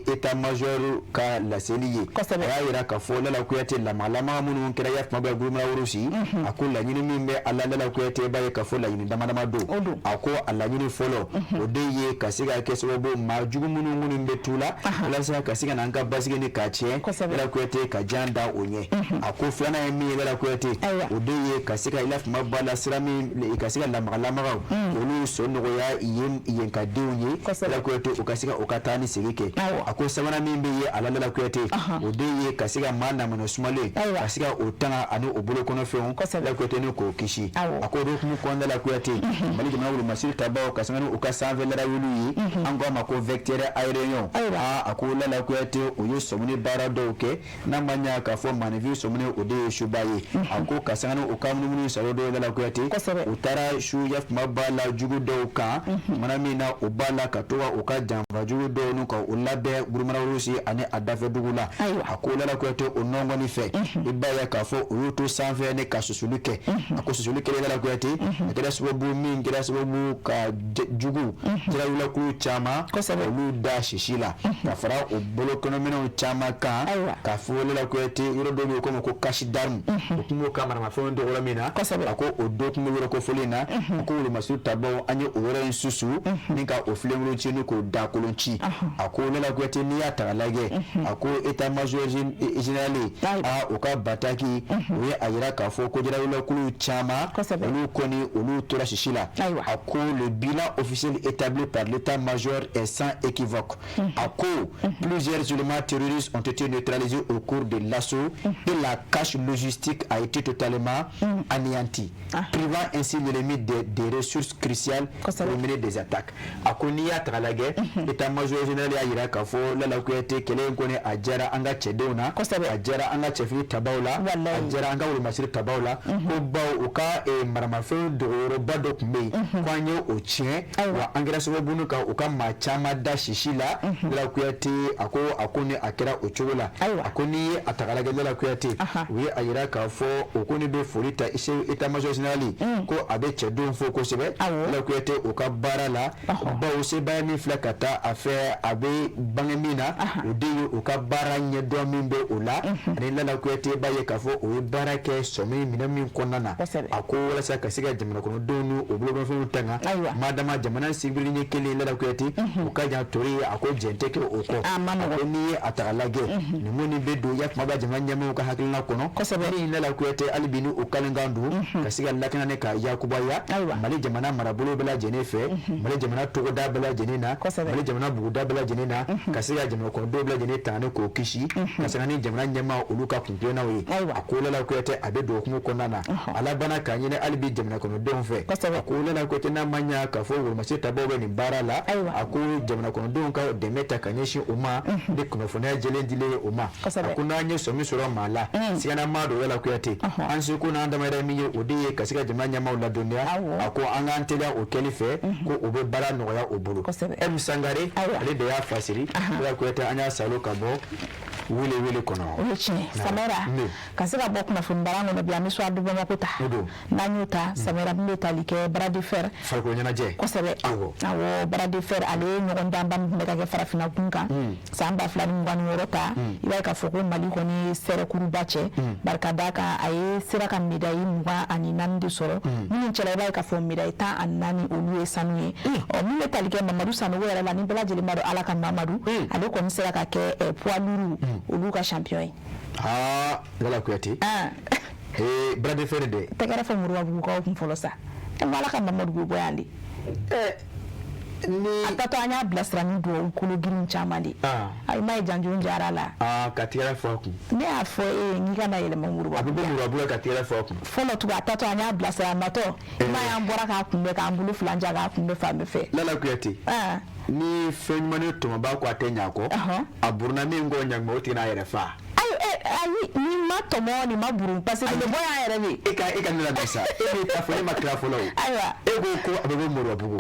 état major ka laseli ye, a y'a yira k'a fɔ, Lala Kuyate, lamalama minnu kɛra ya tuma bɛɛ Gurumara Wurusi, a ko laɲini min bɛ a la, Lala Kuyate, e b'a ye k'a fɔ laɲini dama dama don. A ko a laɲini fɔlɔ, o de ye ka se ka kɛ sababu maa jugu minnu bɛ tu la walasa ka se ka n'an ka basigi ni k'a tiɲɛ, Lala Kuyate, ka jan da o ɲɛ. A ko filanan ye min ye, Lala Kuyate, o de ye ka se ka i la fama ba la sira min ka se ka lamagalamaga olu sɔn nɔgɔya yen yen ka denw ye, Lala Kuyate, u ka se ka u ka taa ni segin kɛ. A ko sabanan min bɛ ye a la, Lala Kuyate, o de ye ka se ka maa namana sumalen, ka se ka o tanga ani o bolo kɔnɔfɛnw, Lala Kuyate, ni k'o kisi. A ko o hukumu kɔnɔna la, Kuyate, Mali jamana wolomasiri tabaw ka sanga ni u ka sanfɛ larawuliw ye, an ko a ma ko vecteur aérien, a ko Lala Kuyate, o ye sɔmuni baara dɔw kɛ. N'a ma ɲa k'a fɔ maaninfin sɔmuni, o de ye suba ye. A ko ka sanga ni u ka munumunu salo dɔw, Lala Kuyate, u taara su ya kuma ba la jugu dɔw kan, mana min na u b'a la ka to ka u ka janfa jugu dɔw n'u ka u labɛn Gurumara Wurusi ani a dafɛ dugu la. A ko Lala Kuyate, o nɔngɔni fɛ, i b'a ye k'a fɔ u y'u to sanfɛ ne ka susuli kɛ. A ko susuli kɛlen, Lala Kuyate, a kɛra sababu min kɛra sababu ka jugu jarawulakulu caman olu da sisi la, ka fara o bolokɔnɔminɛnw caman kan. Ka fɔ Lala Kuyate, yɔrɔ dɔw bɛ yen, ko ma ko cache d'armes, o tun b'o ka maramafɛnw dɔgɔyɔrɔ min na. A ko o dɔ tun bɛ yɔrɔ kofɔlen na. A ko wolomasiri tabaw, an ye o yɔrɔ in susu ni ka o filenkolon ci ni k'o da kolon ci. A ko Lala Kuyate, n'i y'a ta k'a lajɛ, a ko état major général, a o ka bataki, o ye a yira k'a fɔ ko jarawulakulu caman, olu kɔni, olu tora sisi la. A ko le bilan officiel établi par l'état-major est sans équivoque. A ko plusieurs éléments terroristes ont été neutralisés au cours de l'assaut et la cache logistique a été totalement anéantie, privant ainsi l'ennemi des ressources cruciales pour mener des attaques. A ko n'i y'a ta k'a lajɛ, état-major général y'a yira k'a fɔ, Lala Kuyate, kɛlɛ in kɔni, a diyara an ka cɛdenw na, a diyara an ka cɛfini tabaw la, a diyara an ka wolomasiri tabaw la. Ko bawo u ka maramafɛn dogoyɔrɔba dɔ tun bɛ yen, ko an ye o tiɲɛ, wa an kɛra sababu ka u ka maa caman da sisi la. Lala Kuyate, a ko ni a kɛra o cogo la, a ko n'i ye a ta k'a lajɛ, Lala Kuyate, u ye a yira k'a fɔ o ko ne bɛ foli ta état-major général, ko a bɛ cɛdenw fo kosɛbɛ, Lala Kuyate, u ka baara la, bawo sebaaya min filɛ ka taa a fɛ, a bɛ bange min na, o de ye u ka baara ɲɛdɔn min bɛ o la. Ani Lala Kuyate, b'a ye k'a fɔ o ye baara kɛ sɔmi minɛn min kɔnɔna na, a ko walasa ka se ka jamana kɔnɔdenw ni u bolokɔnɔfɛnw tanga, madama jamana sibiri ɲɛ kelen, Lala Kuyate, u ka jan tori, a ko jɛn tɛ kɛ o kɔ. A ko n'i ye a ta k'a lajɛ, nin kɔni bɛ don ya kuma bɛ jamana ɲɛmaaw ka hakilina kɔnɔ min, Lala Kuyate, hali bi ni o kalenkan don ka se ka lakana ni ka yakubaya Mali jamana marabolo bɛɛ lajɛlen fɛ, Mali jamana togoda bɛɛ lajɛlen na, Mali jamana buguda bɛɛ lajɛlen na, ka se ka jamana kɔnɔdenw bɛɛ lajɛlen tanga ni k'o kisi, ka sanga ni jamana ɲɛmaa olu ka kuntilennaw ye. A ko Lala Kuyate, a bɛ don hukumu kɔnɔna na, a labanna k'a ɲini hali bi jamana kɔnɔdenw fɛ. A ko Lala Kuyate, n'a ma ɲa k'a fɔ wolomasiri tabaw bɛ nin baara la, a ko jamana kɔnɔdenw ka dɛmɛ ta ka ɲɛsin u ma ni kunnafoniya jɛlen dilen ye u ma. A ko n'an ye sɔmi sɔrɔ maa la, sigana maa don, Lala Kuyate, an seko n'an damayira min ye, o de ye ka se ka ka jamana ɲɛmaaw ladɔnniya. A ko an k'an teliya o kɛli fɛ, ko o bɛ baara nɔgɔya o bolo. M Sangare, ale de y'a fasiri. Lala Kuyate, an y'a salo ka bɔ wele wele kɔnɔ. O ye tiɲɛ, Samɛra. Ka se ka bɔ kunnafoni bara kɔnɔ bi, an bɛ Soir de Bamako ta. N'an y'o ta, Samɛra, min bɛ tali kɛ bras de fer. Farikolo ɲɛnajɛ. Kosɛbɛ. Awɔ, bras de fer, ale ye ɲɔgɔndanba min tun bɛ ka kɛ farafinna kun kan san 2026 ta, i b'a ye k'a fɔ ko Mali kɔni ye sɛrɛkuruba cɛ. Barika d'a kan, a ye sera ka médaille 24 de sɔrɔ, minnu cɛla, i b'a ye k'a fɔ médaille 14, olu ye sanu ye. Ɔ, min bɛ tali kɛ Mamadu Sanogo yɛrɛ la, ni bɛɛ lajɛlen b'a dɔn Ala ka Mamadu, ale kɔni sera ka kɛ poids lourd olu ka champion ye. Aa, Lala Kuyate, ee, bras de fer dɛ. Tɛgɛrɛ fɔ Moribabugukaw kun fɔlɔ sa, e ma Ala ka Mamadu bɛ bɔ yan de. Ni a tatɔ, an y'a bilasira ni duwawu kolo girin caman de. Ayi, ma ye janjo jara la. Ka tigɛrɛ fɔ a kun. Ne y'a fɔ e ye, n'i ka na yɛlɛma Moribabugu. A bɛ bɔ Moribabugu ka tigɛrɛ fɔ a kun. Fɔlɔ tugun, a tatɔ, an y'a bilasira, a natɔ, i ma ye, an bɔra k'a kunbɛn, k'an bolo fila ja k'a kunbɛn fan bɛɛ fɛ. Lala Kuyate, ni fɛn ɲuman ni tɔmɔba ko a tɛ ɲa a kɔ, a buruna min kɔ ɲaŋuma, o tigi n'a yɛrɛ fa. Ayi, ni ma tɔmɔ, nin ma burun, parce que nin bɛ bɔ yan yɛrɛ de. E ka ne lamɛn sa, e b'i ta fɔ, ne ma tila fɔlɔ o. Ayiwa. E ko ko a bɛ bɔ Moribabugu,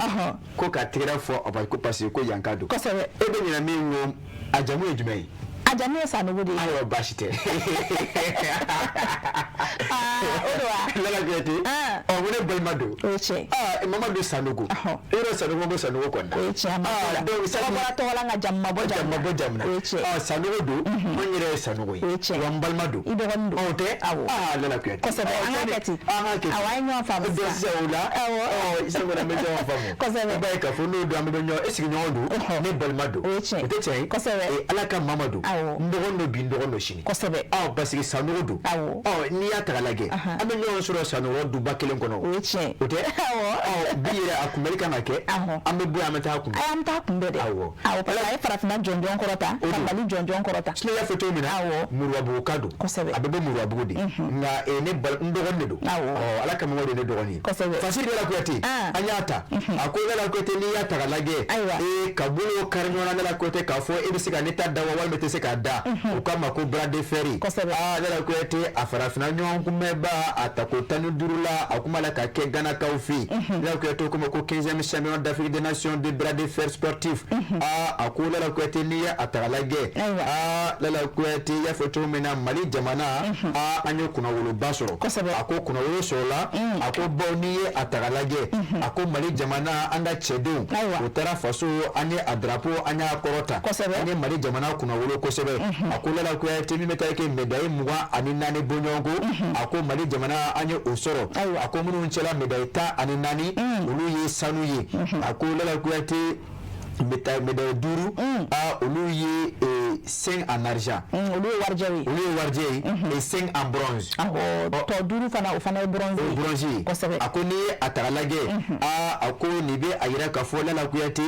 ko ka tigɛrɛ fɔ a ko parce que ko yanka don. E bɛ ɲinɛ min kɔ, a jamu ye jumɛn ye? A jamu ye Sanogo de ye. Ayiwa, baasi tɛ. O don wa? Lala Kuyate, ɔ, ko ne balima don. O ye tiɲɛ. Aa, Mamadu Sanogo, e yɛrɛ Sanogo bɔ Sanogo kɔni na. O ye tiɲɛ, a ma ko la. Donc tɔgɔ bɔra tɔgɔ la, nka jamu ma bɔ jamu ma bɔ jamu na. O ye tiɲɛ. Ɔ, Sanogo don, an yɛrɛ ye Sanogo ye. O ye tiɲɛ. Wa n balima don. I dɔgɔnin don. Ɔ, o tɛ? Awɔ. Aa, Lala Kuyate. Kosɛbɛ, an k'a kɛ ten. An k'a kɛ ten. Awɔ, an ye ɲɔgɔn faamu. Donc sisan o la, Awɔ. ɔ, sisan kɔni an bɛ ɲɔgɔn faamu. Kosɛbɛ. I b'a ye k'a fɔ n'o don, an bɛ ɲɔgɔn e sigiɲɔgɔn don, ne balima don. O ye tiɲɛ. O tɛ tiɲɛ ye? Kosɛbɛ. Ee, Ala ka Mamadu. Awɔ. N dɔgɔnin don bi, n dɔgɔnin don sini. Kosɛbɛ. Ɔ, parce que Sanogo don. Awɔ. Ɔ, n'i y'a ta k'a lajɛ, an bɛ ɲɔgɔn sɔrɔ Sanogo duba kelen kɔnɔ. O ye tiɲɛ. O tɛ? Awɔ. Ɔ, bi yɛrɛ a kunbɛli kan ka kɛ. An bɛ bɔ yan, an bɛ taa kunbɛn. Ayi, an bɛ taa kunbɛn dɛ. Awɔ. Awɔ, parce que a ye farafinna jɔnjɔn kɔrɔta, ka Mali jɔnjɔn kɔrɔta. Sinon, i y'a fɔ cogo min na. Awɔ. Moribabuguka don. Kosɛbɛ. A bɛ bɔ Moribabugu de. Nka ne bal n dɔgɔnin de don. Awɔ. Ɔ, Ala ka mɔgɔ de ye ne dɔgɔnin ye. Kosɛbɛ. Fasiri Lala Kuyate. An y'a ta. A ko Lala Kuyate, n'i y'a ta k'a lajɛ. Ayiwa. Ee, ka bolo kari ɲɔgɔn na Lala Kuyate, k'a fɔ e bɛ se ka ne ta da wa, walima e tɛ se k'a da. O k'a ma ko bras de fer. Kosɛbɛ. Aa, Lala Kuyate, a farafinna ɲɔgɔn kunbɛnba a tako 15 la, a kuma la ka kɛ Ganakaw fɛ yen. Lala Kuyate ko ma ko 15e championnat d'Afrique des nations de bras de fer sportif. Aa, a ko Lala Kuyate, n'i ye a ta k'a lajɛ. Ayiwa. Aa, Lala Kuyate, i y'a fɔ cogo min na, Mali jamana, aa, an ye kunnawoloba sɔrɔ. Kosɛbɛ. A ko kunnawolo sɔrɔla, a ko bawo n'i ye a ta k'a lajɛ, a ko Mali jamana, an ka cɛdenw, Ayiwa. o taara faso, an ye a drapeau, an y'a kɔrɔta. Kosɛbɛ. An ye Mali jamana kunnawolo kosɛbɛ. A ko Lala Kuyate, min bɛ taa kɛ médaille 24 bɔɲɔgɔnko, a ko Mali jamana, an ye o sɔrɔ. Ayiwa. A ko minnu cɛla médaille 14, olu ye sanu ye. A ko Lala Kuyate, médaille duuru, a olu ye 5 en argent. Olu ye warijɛw ye. Olu ye warijɛ ye, et 5 en bronze. Awɔ, tɔ duuru fana, o fana ye bronze O ye. ye bronze ye. Kosɛbɛ. A ko n'i ye a ta k'a lajɛ, aa, a ko nin bɛ a yira k'a fɔ Lala Kuyate,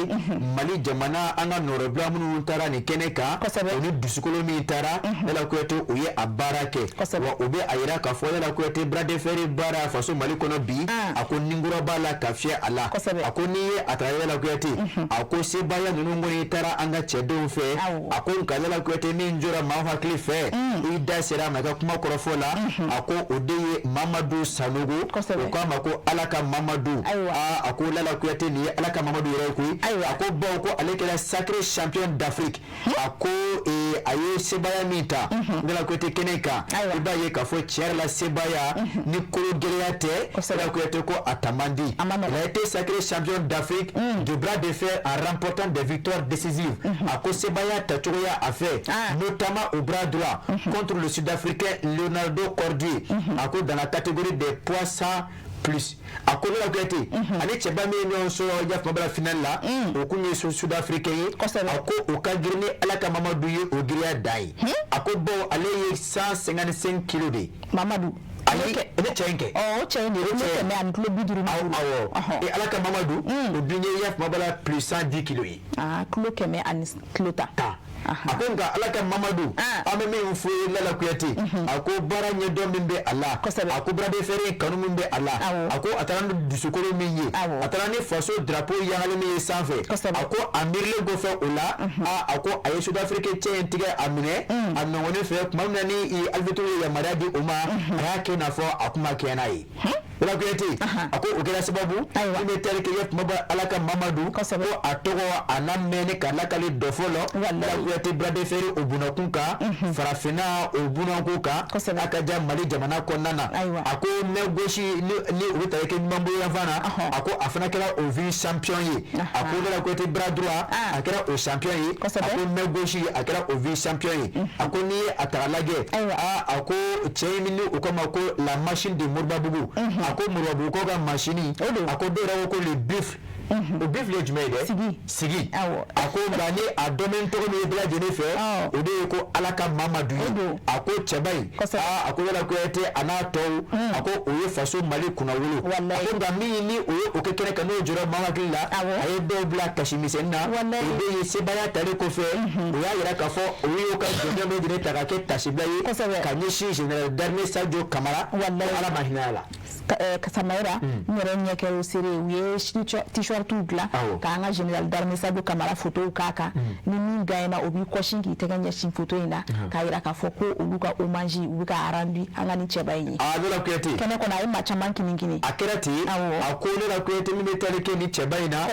Mali jamana, an ka nɔrɔbila minnu taara nin kɛnɛ kan, Kosɛbɛ. o ni dusukolo min taara, Lala Kuyate, o ye a baara kɛ. Kosɛbɛ. Wa o bɛ a yira k'a fɔ Lala Kuyate, bras de fer baara faso Mali kɔnɔ bi, a ko ninkura b'a la ka fiyɛ a la. Kosɛbɛ. A ko n'i ye a ta k'a lajɛ, Lala Kuyate, a ko sebaaya ninnu kɔni taara an ka cɛdenw fɛ. Awɔ. A ko nka Lala Kuyate, min jɔra maa hakili fɛ, i da sera a ma i ka kuma kɔrɔfɔ la, a ko o de ye Mamadu Sanogo. Kosɛbɛ. O k'a ma ko Ala ka Mamadu. Ayiwa. Aa, a ko Lala Kuyate, nin ye Ala ka Mamadu yɛrɛ ye koyi. Ayiwa. A ko bawo ko ale kɛra sacré champion d'Afrique. A ko a ye sebaaya min ta Lala Kuyate kɛnɛ kan, Ayiwa. i b'a ye k'a fɔ tiɲɛ yɛrɛ la, sebaaya ni kolo gɛlɛya tɛ. Kosɛbɛ. Lala Kuyate ko a ta man di. A ma nɔgɔn. Il a été sacré champion d'Afrique du bras de fer en remportant des victoires décisives. A ko sebaaya tacogoya a fɛ, notamment au bras droit contre le Sud-Africain Leonardo Cordier. A ko dans la catégorie des poids 100 plus. A ko Lala Kuyate, ani cɛba min ye ɲɔgɔn sɔrɔ yafama finale la, o kun ye Sud-Africain ye. Kosɛbɛ. A ko o ka girin ni Ala ka Mamadu ye, o girinya dan ye. A ko bawo ale ye 155 kilos de ye. Mamadu. Ayi, ne cɛ in kɛ. Ɔ, o cɛ in de ye O kilo cɛ. 150 Awɔ. ni duuru. Awɔ. Ɔhɔn. Et Ala ka Mamadu, o dun ye yafama bala plus 110 kilos ye. Aa, kilo 100 ani kilo 10. Tan. A ko nka Ala ka Mamadu, an bɛ min fɔ ye, Lala Kuyate, a ko baara ɲɛdɔn min bɛ a la, Kosɛbɛ. a ko bras de fer in kanu min bɛ a la, Awɔ. a ko a taara ni dusukolo min ye, Awɔ. a taara ni faso drapeau yangali min ye sanfɛ, Kosɛbɛ. a ko a miirilen kɔfɛ o la, a a ko a ye Sud-Afrique cɛ in tigɛ a minɛ a nɔngɔnni fɛ tuma min na ni arbitre ye yamaruya di o ma, a y'a kɛ i n'a fɔ a kuma kɛ n'a ye. Lala Kuyate, a ko o kɛra sababu min bɛ tali kɛ kumaba Ala ka Mamadu, ko a tɔgɔ a n'a mɛnni ka lakali dɔfɔ la. Lala Kuyate, bras de fer o bunakun kan, farafinna o bunakun kan, a ka ja Mali jamana kɔnɔna na. A ko main gauche ni o bɛ tali kɛ ɲumanbolo yanfan na, a ko a fana kɛra o vice champion ye. A ko Lala Kuyate, bras droit, a kɛra o champion ye. A ko main gauche, a kɛra o vice champion ye. A ko n'i ye a ta k'a lajɛ, a ko cɛ in ni u k'a ma ko la machine de Moribabugu, a ko Moribabugukaw ka machine, a ko dɔw yɛrɛ ko ko le buffle. O buffle ye jumɛn ye dɛ? Sigi. Sigi. A ko nka ni a dɔn tɔgɔ min ye bɛɛ lajɛlen fɛ, o de ye ko Ala ka Mamadu ye. A ko cɛba in, a ko Lala Kuyate a n'a tɔw, a ko o ye faso Mali kunnawolo. A ko nka min ni o ye o kɛ kɛnɛ kan, n'o jɔra maa hakili la, a ye dɔw bila kasimisɛnnin na. O de ye sebaaya talen kɔfɛ, o y'a yira k'a fɔ olu y'o ka jɔnjɔn bɛɛ lajɛlen ta ka kɛ tasibila ye ka ɲɛsin général d'armée Sadio Kamara, Ala ma hinɛ a la. Samayira, n yɛrɛ ɲɛ kɛra o seere ye. U ye t-shirtiw dilan k'an ka général d'armée Sadio Kamara photow k'a kan. Ni min gagnera, o b'i kɔsin k'i tɛgɛ ɲɛsin photo in na k'a yira k'a fɔ ko olu ka hommage u bɛ ka rendu an ka nin cɛba in ye. Aa, Lala Kuyate, kɛnɛ kɔnɔ a ye maa caman kinikini. A kɛra ten. A ko Lala Kuyate, min bɛ tali kɛ nin cɛba in na,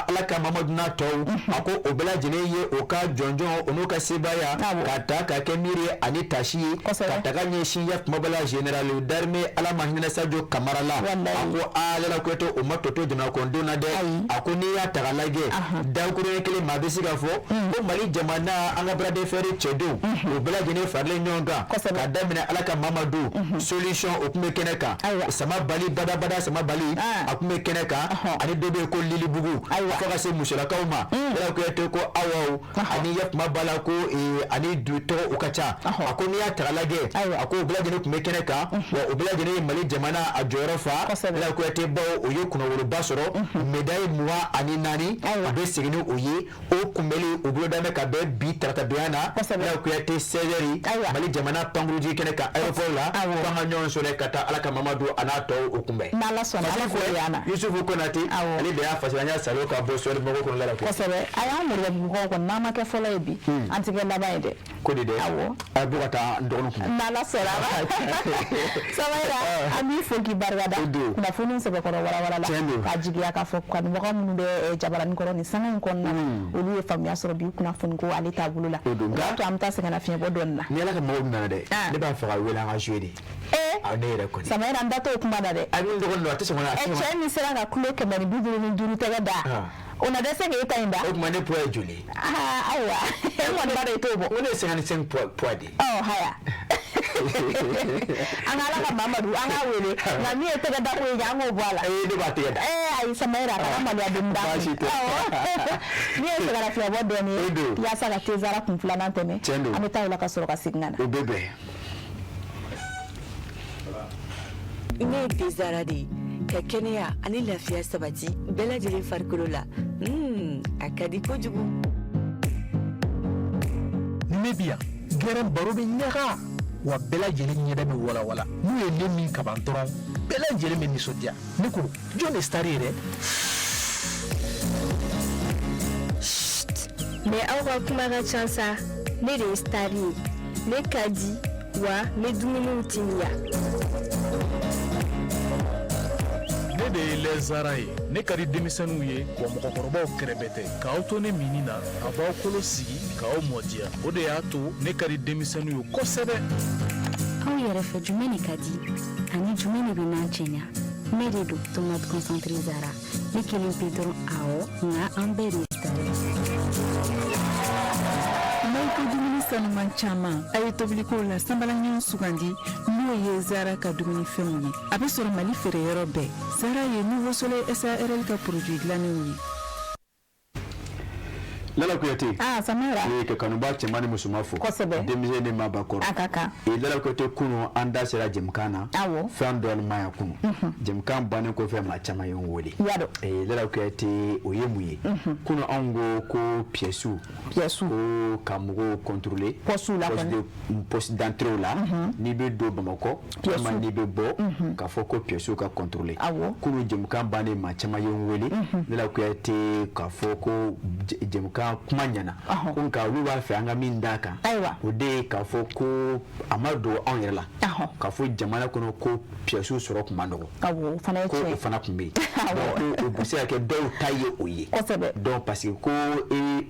Ala ka Mamadu n'a tɔw, a ko o bɛɛ lajɛlen ye o ka jɔnjɔn, o n'o ka sebaaya ka ta ka kɛ miiri ani tasi ye ka taga ɲɛsin ya kumaba la général d'armée, Ala ma hinɛ Sadio Kamara la. A ko aa, Lala Kuyate, o ma tɔ to jamana kɔnɔdenw na dɛ. A ko n'i y'a ta k'a lajɛ, dakuruɲɛ kelen, maa bɛ se k'a fɔ ko Mali jamana, an ka bras de fer cɛdenw, o bɛɛ lajɛlen faralen ɲɔgɔn kan ka daminɛ Ala ka Mamadu solution, o tun bɛ kɛnɛ kan, Sama Bali badabada, Sama Bali, a tun bɛ kɛnɛ kan, ani dɔ bɛ yen ko Lilibugu, fo ka se musolakaw ma. Lala Kuyate ko awa, ani ya kuma ba la ko ani du tɔgɔ o ka ca. A ko n'i y'a ta k'a lajɛ, a ko o bɛɛ lajɛlen tun bɛ kɛnɛ kan, wa o bɛɛ lajɛlen ye Mali jamana a jɔyɔrɔ fa. Lala Kuyate, bawo o ye kunnawoloba sɔrɔ, médaille 24, a bɛ segin ni o ye. O kunbɛli o bolo bɛ ka bɛn bi taratadonya na, Lala Kuyate, 16 heures, Mali jamana pankurunjigi kɛnɛ kan, aéroport la, f'an ka ɲɔgɔn sɔrɔ ka taa Ala ka Mamadu a n'a tɔw o kunbɛn. N'Ala sɔnna, Ala k'o y'an na. Yusufu Konate, ale de y'a fasiri, an y'a salo ka bɔ sɔri Bamakɔ kɔnɔ la. Kosɛbɛ. A y'an Moribabugukaw kɔni, n'an ma kɛ fɔlɔ ye bi, an tɛ kɛ laban ye dɛ. Ko de dɛ. Awɔ. A bɛ ka taa n dɔgɔnin kun. N'Ala sɔnna a ma. Samayira, an b'i fo k'i barikada kunnafoniw sɛbɛkɔrɔ walawala la, k'a jigiya k'a fɔ kanubagaw minnu bɛ jabaranin kɔrɔ nin sanga in kɔnɔna na, olu ye faamuya sɔrɔ bi kunnafoni ko ale taabolo la. O b'a to an bɛ taa sɛgɛnnafiɲɛbɔ dɔɔni na. Ni Ala ka mɔgɔw nana dɛ, ne b'a fɛ ka wele an ka jouer de. Ee, ne yɛrɛ kɔni. Samayira, n da t'o kuma na dɛ. A bɛ n dɔgɔnin don, a tɛ sɔn ka. Cɛ min sera ka kulo 155 tɛgɛ da, o na dɛsɛ k'e ta in da. O tuma ne poids ye joli ye? Ayiwa, e kɔni b'a dɔn i t'o bɔ. O ne ye 55 poids de ye. Ɔ haya, an ka Ala ka Mamadu, an k'a wele, nka min ye tɛgɛ da ko ye, an k'o bɔ a la. Ee, ne b'a tɛgɛ da. Ee ayi, Samayira, kana maloya doni da. Baasi tɛ. Awɔ, min ye sɛgɛnnafiɲɛbɔ dɔɔni ye yaasa ka Tezara kun filanan tɛmɛ, an bɛ taa o la ka sɔrɔ ka segin ka na. O bɛ bɛn. Ne ye Tezara de ye ka kɛnɛya ani lafiya sabati bɛɛ lajɛlen farikolo la. A ka di kojugu. Ni ne bi yan, gɛrɛn baro bɛ ɲaga wa, bɛɛ lajɛlen ɲɛda bɛ walawala. N'u ye ne min kaban dɔrɔn, bɛɛ lajɛlen bɛ nisɔndiya. Ne ko jɔn de star ye dɛ? Mais aw ka kuma ka ca sa. Ne de ye star ye. Ne ka di wa, n bɛ dumuniw timiya. Ne de ye lɛzara ye. Ne ka di denmisɛnninw ye wa, mɔgɔkɔrɔbaw kɛrɛbɛ tɛ. K'aw to ne minni na, a b'aw kolo sigi k'aw mɔdiya. O de y'a to ne ka di denmisɛnninw ye kosɛbɛ. Aw yɛrɛ fɛ, jumɛn de ka di ani jumɛn de bɛ n'an cɛɲa? Ne de don, tomate concentré Zara. Ne kelen pe dɔrɔn? Awɔ, nka an bɛɛ de ye star ye. N'aw ko dumuni sanuman caman, a ye tobiliko la sanbalaɲɔgɔn sugandi, n'o ye Zara ka dumunifɛnw ye. A bɛ sɔrɔ Mali feereyɔrɔ bɛɛ. Zara ye Nouveau Soleil SARL ka produit dilannenw ye. Lala Kuyate. Ah, Samara. Ee, ka kanuba cɛman ni musoman fo. Kosɛbɛ. Denmisɛn ni maabakɔrɔ. A ka kan. Ee, Lala Kuyate, kunu an da sera jɛmukan na. Awɔ. Fɛn dɔ ma yan kunu. Jɛmukan bannen kɔfɛ, maa caman ye n wele. I y'a dɔn. Ee, Lala Kuyate, o ye mun ye? Kunu anw ko ko pièces. Pièces. Ko ka mɔgɔw contrôler. Poste la kɔni. Poste d'entrée la. N'i bɛ don Bamakɔ. Pièces. Walima n'i bɛ bɔ. K'a fɔ ko pièces ka contrôler. Awɔ. Kunu jɛmukan bannen, maa caman ye n wele. Lala Kuyate, k'a fɔ ko jɛmukan ka kuma ɲɛna, ko nka olu b'a fɛ an ka min d'a kan, o de ye k'a fɔ ko a ma don anw yɛrɛ la k'a fɔ jamana kɔnɔ ko pièces sɔrɔ tun man nɔgɔ. Awɔ, o fana ye ko tiɲɛ. O fana tun bɛ yen. Donc ko o bɛ se ka kɛ dɔw ta ye o ye. Donc parce que ko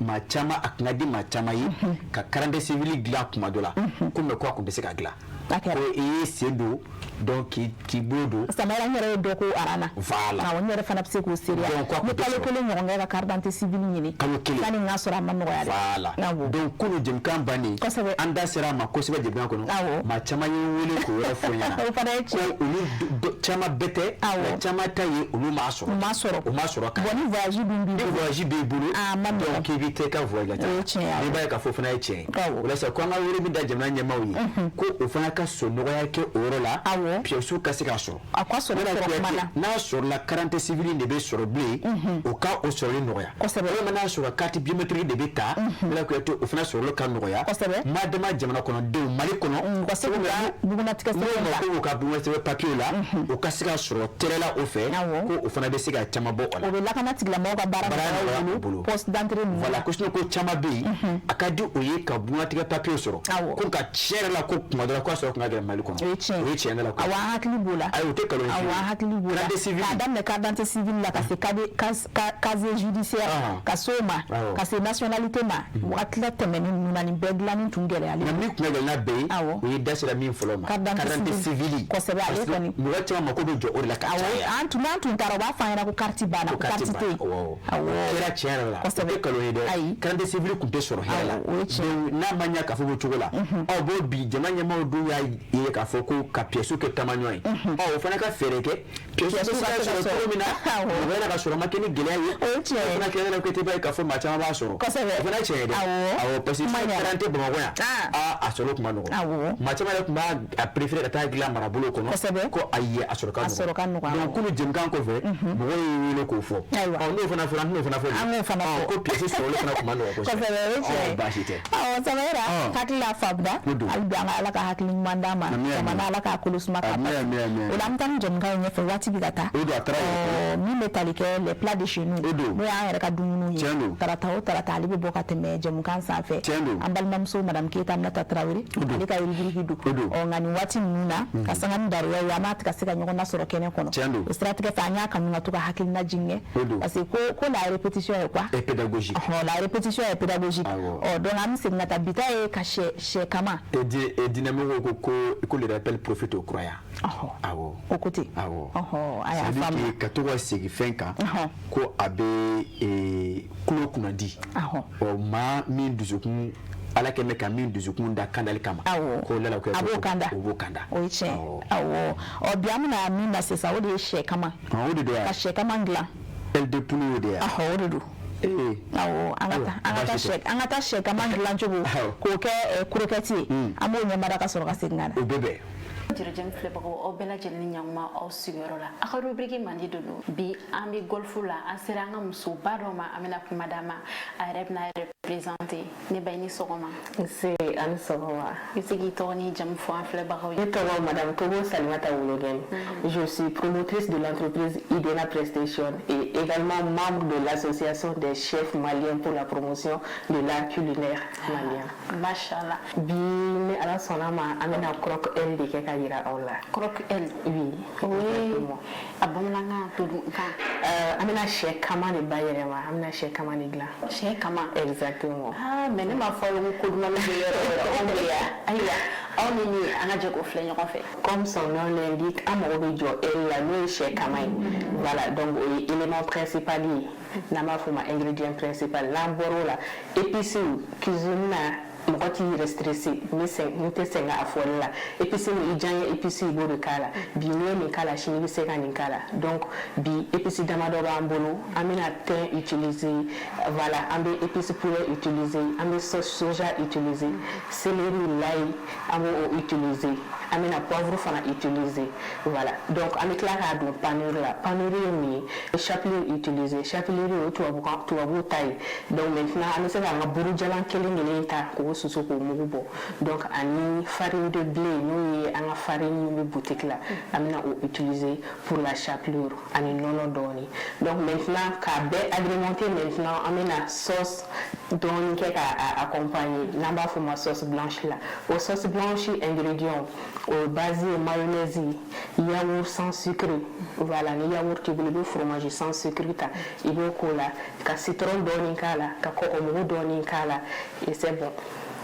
maa caman, a tun ka di maa caman ye ka carte civile dilan tuma dɔ la, ko mais ko a tun tɛ se ka dilan, ko i y'i sen don, donc k'i bolo don. Samara, n yɛrɛ ye dɔ ko aran na. Voilà. Awɔ, n yɛrɛ fana bɛ se k'o seereya. Donc, ko a n ye tun tɛ kalo sɔrɔ. 1 ɲɔgɔn kɛ ka carte d'identité civile ɲini. Kalo 1. Sani n ka sɔrɔ, a ma nɔgɔya dɛ. Voilà. Donc kunu jɛmukan bannen, an da sera a ma kosɛbɛ jɛmukan kɔnɔ. Maa caman ye n wele k'o yɔrɔ fɔ n ɲɛna. O fana ye tiɲɛ. Ko olu caman bɛɛ tɛ, mais caman ta ye olu m'a sɔrɔ. U m'a sɔrɔ. U m'a sɔrɔ ka. Bon, ni voyage dun b'i Ni bolo. voyage b'i bolo. A ma nɔgɔn. Donc k'i bɛ taa i ka voyage la O ye tiɲɛ ye, awɔ. N'i b'a ye k'a fɔ o fana ye tiɲɛ ye. O la sisan, ko an ka wele min da jamana ɲɛmaaw ye, ko o fana ka sɔn nɔgɔya kɛ o yɔrɔ la. Pièces ka se ka sɔrɔ. A ka sɔrɔ sɔrɔ kuma na. N'a sɔrɔla carte civile de bɛ sɔrɔ bilen, o ka o sɔrɔli nɔgɔya. Walima n'a sɔrɔ carte biométrique de bɛ ta, Bela Kuyate, o fana sɔrɔli ka nɔgɔya. Maa dama jamana kɔnɔdenw Mali kɔnɔ. U ka se k'u ka bugunnatigɛ N'o sɛbɛn ta. mako b'u ka bugunnatigɛ papier la, o ka se ka sɔrɔ tɛrɛ la o fɛ, ko o fana bɛ se ka caman bɔ o la. O bɛ lakana tigilamɔgɔw ka baara Baara nɔgɔya nɔgɔya u u bolo. bolo, poste d'entrée ninnu. Voilà, ko sinon ko caman bɛ yen, a ka di o ye ka bugunnatigɛ papier sɔrɔ. Ko nka tiɲɛ yɛrɛ la, ko tuma dɔ la ko a sɔrɔ tun ka gɛlɛn Mali kɔnɔ. O ye tiɲɛ O ye tiɲɛ yɛrɛ la ko. Awɔ, an hakili b'o la. Ayi, o tɛ nkalon ye. Awɔ, an hakili b'o la. Carte civile. K'a daminɛ carte d'identité civile la, ka se casier judiciaire, ka se o ma, ka se nationalité ma, wagati la tɛmɛnen ninnu na, nin bɛɛ dilanni tun gɛlɛyalen. Nka min tun ka gɛlɛn n'a bɛɛ ye, o ye da sera min fɔlɔ ma. Carte d'identité civile. Kosɛbɛ, ale Parce que kɔni. mɔgɔ caman mako bɛ jɔ o de la ka caya. An tun, n'an tun taara, u b'a fɔ an ɲɛna ko carte banna, ko carte tɛ yen. Awɔ. O kɛra tiɲɛ yɛrɛ la. O tɛ nkalon ye dɛ. Carte civile tun tɛ sɔrɔ hɛrɛ la. Donc n'a ma ɲɛ k'a fɔ o cogo la, ɔ bon, bi jama ɲɛmaaw dun y'a ye k'a fɔ ko ka pièces kɛ taamaɲɔ ye. Ɔ o fana ka fɛɛrɛ kɛ pièces bɛ se ka sɔrɔ cogo min na, mɔgɔ yɛrɛ ka sɔrɔ ma kɛ ni gɛlɛya ye. O ye tiɲɛ ye. O fana kɛra ko i b'a ye k'a fɔ maa caman b'a sɔrɔ. O fana ye tiɲɛ ye dɛ. Awɔ, parce que carte tɛ Bamakɔ yan. Aa, a sɔrɔ tun ma nɔgɔn. Maa caman yɛrɛ tun b'a préféré ka taa dilan marabolo kɔnɔ. Ko ayi, a sɔrɔ ka nɔgɔn. A sɔrɔ ka nɔgɔn. Donc kunu jɛmukan kɔfɛ, mɔgɔw ye wele k'o fɔ. Ɔ n'o fana fɔra, an t'o fana fɔ. An k'o fana fɔ. Ko pièce sɔrɔli fana tun ma nɔgɔn kosɛbɛ. Kosɛbɛ, o ye tiɲɛ ye. Ɔ baasi tɛ. Awɔ, Samayira, hakili la faamuna. Hali bi an ka Ala ka hakili ɲuman d'an ma. Jamana, Ala k'a kolo suma k'a basigi. O la, an bɛ taa ni jɛmukan ye ɲɛfɛ, waati bɛ ka taa. O don, a taara yɛrɛ. Min bɛ tali kɛ les plats de chez nous, n'o y'an yɛrɛ ka dumuniw ye. Tiɲɛ don. Tarata o tarata, ale bɛ bɔ ka tɛmɛ jɛmukan sanfɛ. Tiɲɛ don. An balimamuso madame Keyita Aminata Tarawele, ale ka rubrique don. Ɔ nka nin waati ninnu na, ka sanga ni daruya ye, an b'a ka se ka ɲɔgɔn lasɔrɔ kɛnɛ kɔnɔ. Tiɲɛ don. O siratigɛ fɛ, an y'a kanu ka to ka hakilina jigin kɛ. Parce que ko la répétition est quoi? Est pédagogique. Ɔhɔn, la répétition est pédagogique. Ɔ donc an bɛ segin ka taa, bi ta ye ka sɛ kama. Et dynamique ko le rappel profite aux croyants. Awɔ. O ko ten. Awɔ. Ɔhɔn, a y'a C'est à dire faamu. que ka to ka segin fɛn kan, ko a bɛ tulo kunnadi. Ɔ maa min dusukun Ala kɛ bɛ ka min dusukun da kandali kama. Ko lala A b'o kanda. O b'o kanda. O ye tiɲɛ ye. Awɔ. Ɔ bi an bɛna min na sisan, o de ye sɛ kama. O de don. Ka sɛ kama dilan. Aile de poule, o de ye. Ɔhɔn, o de don. Awɔ, an ka taa sɛ kama dilan cogo k'o kɛ croquette ye, an b'o ɲɛmada ka sɔrɔ ka segin ka na. O bɛ bɛn. Jɛrɛjɛm filɛbagaw, aw bɛɛ lajɛlen ni ɲakuma aw sigiyɔrɔ la. A ka rubrique mandi de don. Bi an bɛ golf la, an sera an ka musoba dɔ ma, an bɛna kuma d'a ma, a yɛrɛ bɛna a yɛrɛ présenter. Ne ba, i ni sɔgɔma. Nse, a ni sɔgɔma. I bɛ se k'i tɔgɔ n'i jamu fɔ an filɛbagaw ye? Ne tɔgɔ Madame Togo Salimata Wologen. Je suis promotrice de l'entreprise Idena Prestation et également membre de l'association des chefs maliens pour la promotion de l'art culinaire malien. Mashallah. Bi, ni Ala sɔnna ma, an bɛna croque aile de kɛ ka yira aw la. Croque aile? Oui. Oui. A bamanankan to kan. An bɛna sɛ kama de bayɛlɛma, an bɛna sɛ kama de dilan. Sɛ kama? Exactement. Ah, mais ne m'a fɔ aw ye ko dumuni bɛ yɔrɔ o yɔrɔ, anw bɛ yan. Ayiwa, aw ni ne, an ka jɛ k'o filɛ ɲɔgɔn fɛ. Comme son nom l'indique, an mago bɛ jɔ aile la, n'o ye sɛ kama ye. Voilà, donc o ye élément principal ye, n'an b'a f'o ma ingrédient principal. N'an bɔr'o la, épices, cuisine na, mɔgɔ t'i yɛrɛ stressé, n tɛ sɛgɛn a fɔli la. Épice min i diya ye, épice i b'o de k'a la. Bi n'i ye nin k'a la, sini i bɛ se ka nin k'a la. Donc bi épice damadɔ b'an bolo. An bɛna thym utiliser, voilà, an bɛ épice poulet utiliser, an bɛ sauce soja utiliser, céleri, l'ail, an b'o utiliser, an bɛna poivre fana utiliser. Voilà, donc an bɛ tila k'a don panure la. Panure ye mun ye? Chapelure utiliser. Chapelure, o ye tubabukan, tubabuw ta ye. Donc maintenant an bɛ se k'an ka burujalan kelen kelen ta k'o susu k'o mugu bɔ. Donc ani farine de blé, n'o ye an ka farine min bɛ boutique la, an bɛna o utiliser pour la chapelure, ani nɔnɔ dɔɔni. Donc maintenant k'a bɛɛ agrémenter, maintenant an bɛna sauce Dɔɔni kɛ k'a accompagner, n'an b'a fɔ o ma sauce blanche la. O sauce blanche ingrédients, o base ye mayonnaise, yaourt sans sucre. Voilà, ni yaourt t'i bolo, i bɛ fromage sans sucre ta, i b'o k'o la, ka citron dɔɔni k'a la, ka kɔkɔmugu dɔɔni k'a la, et c'est bon.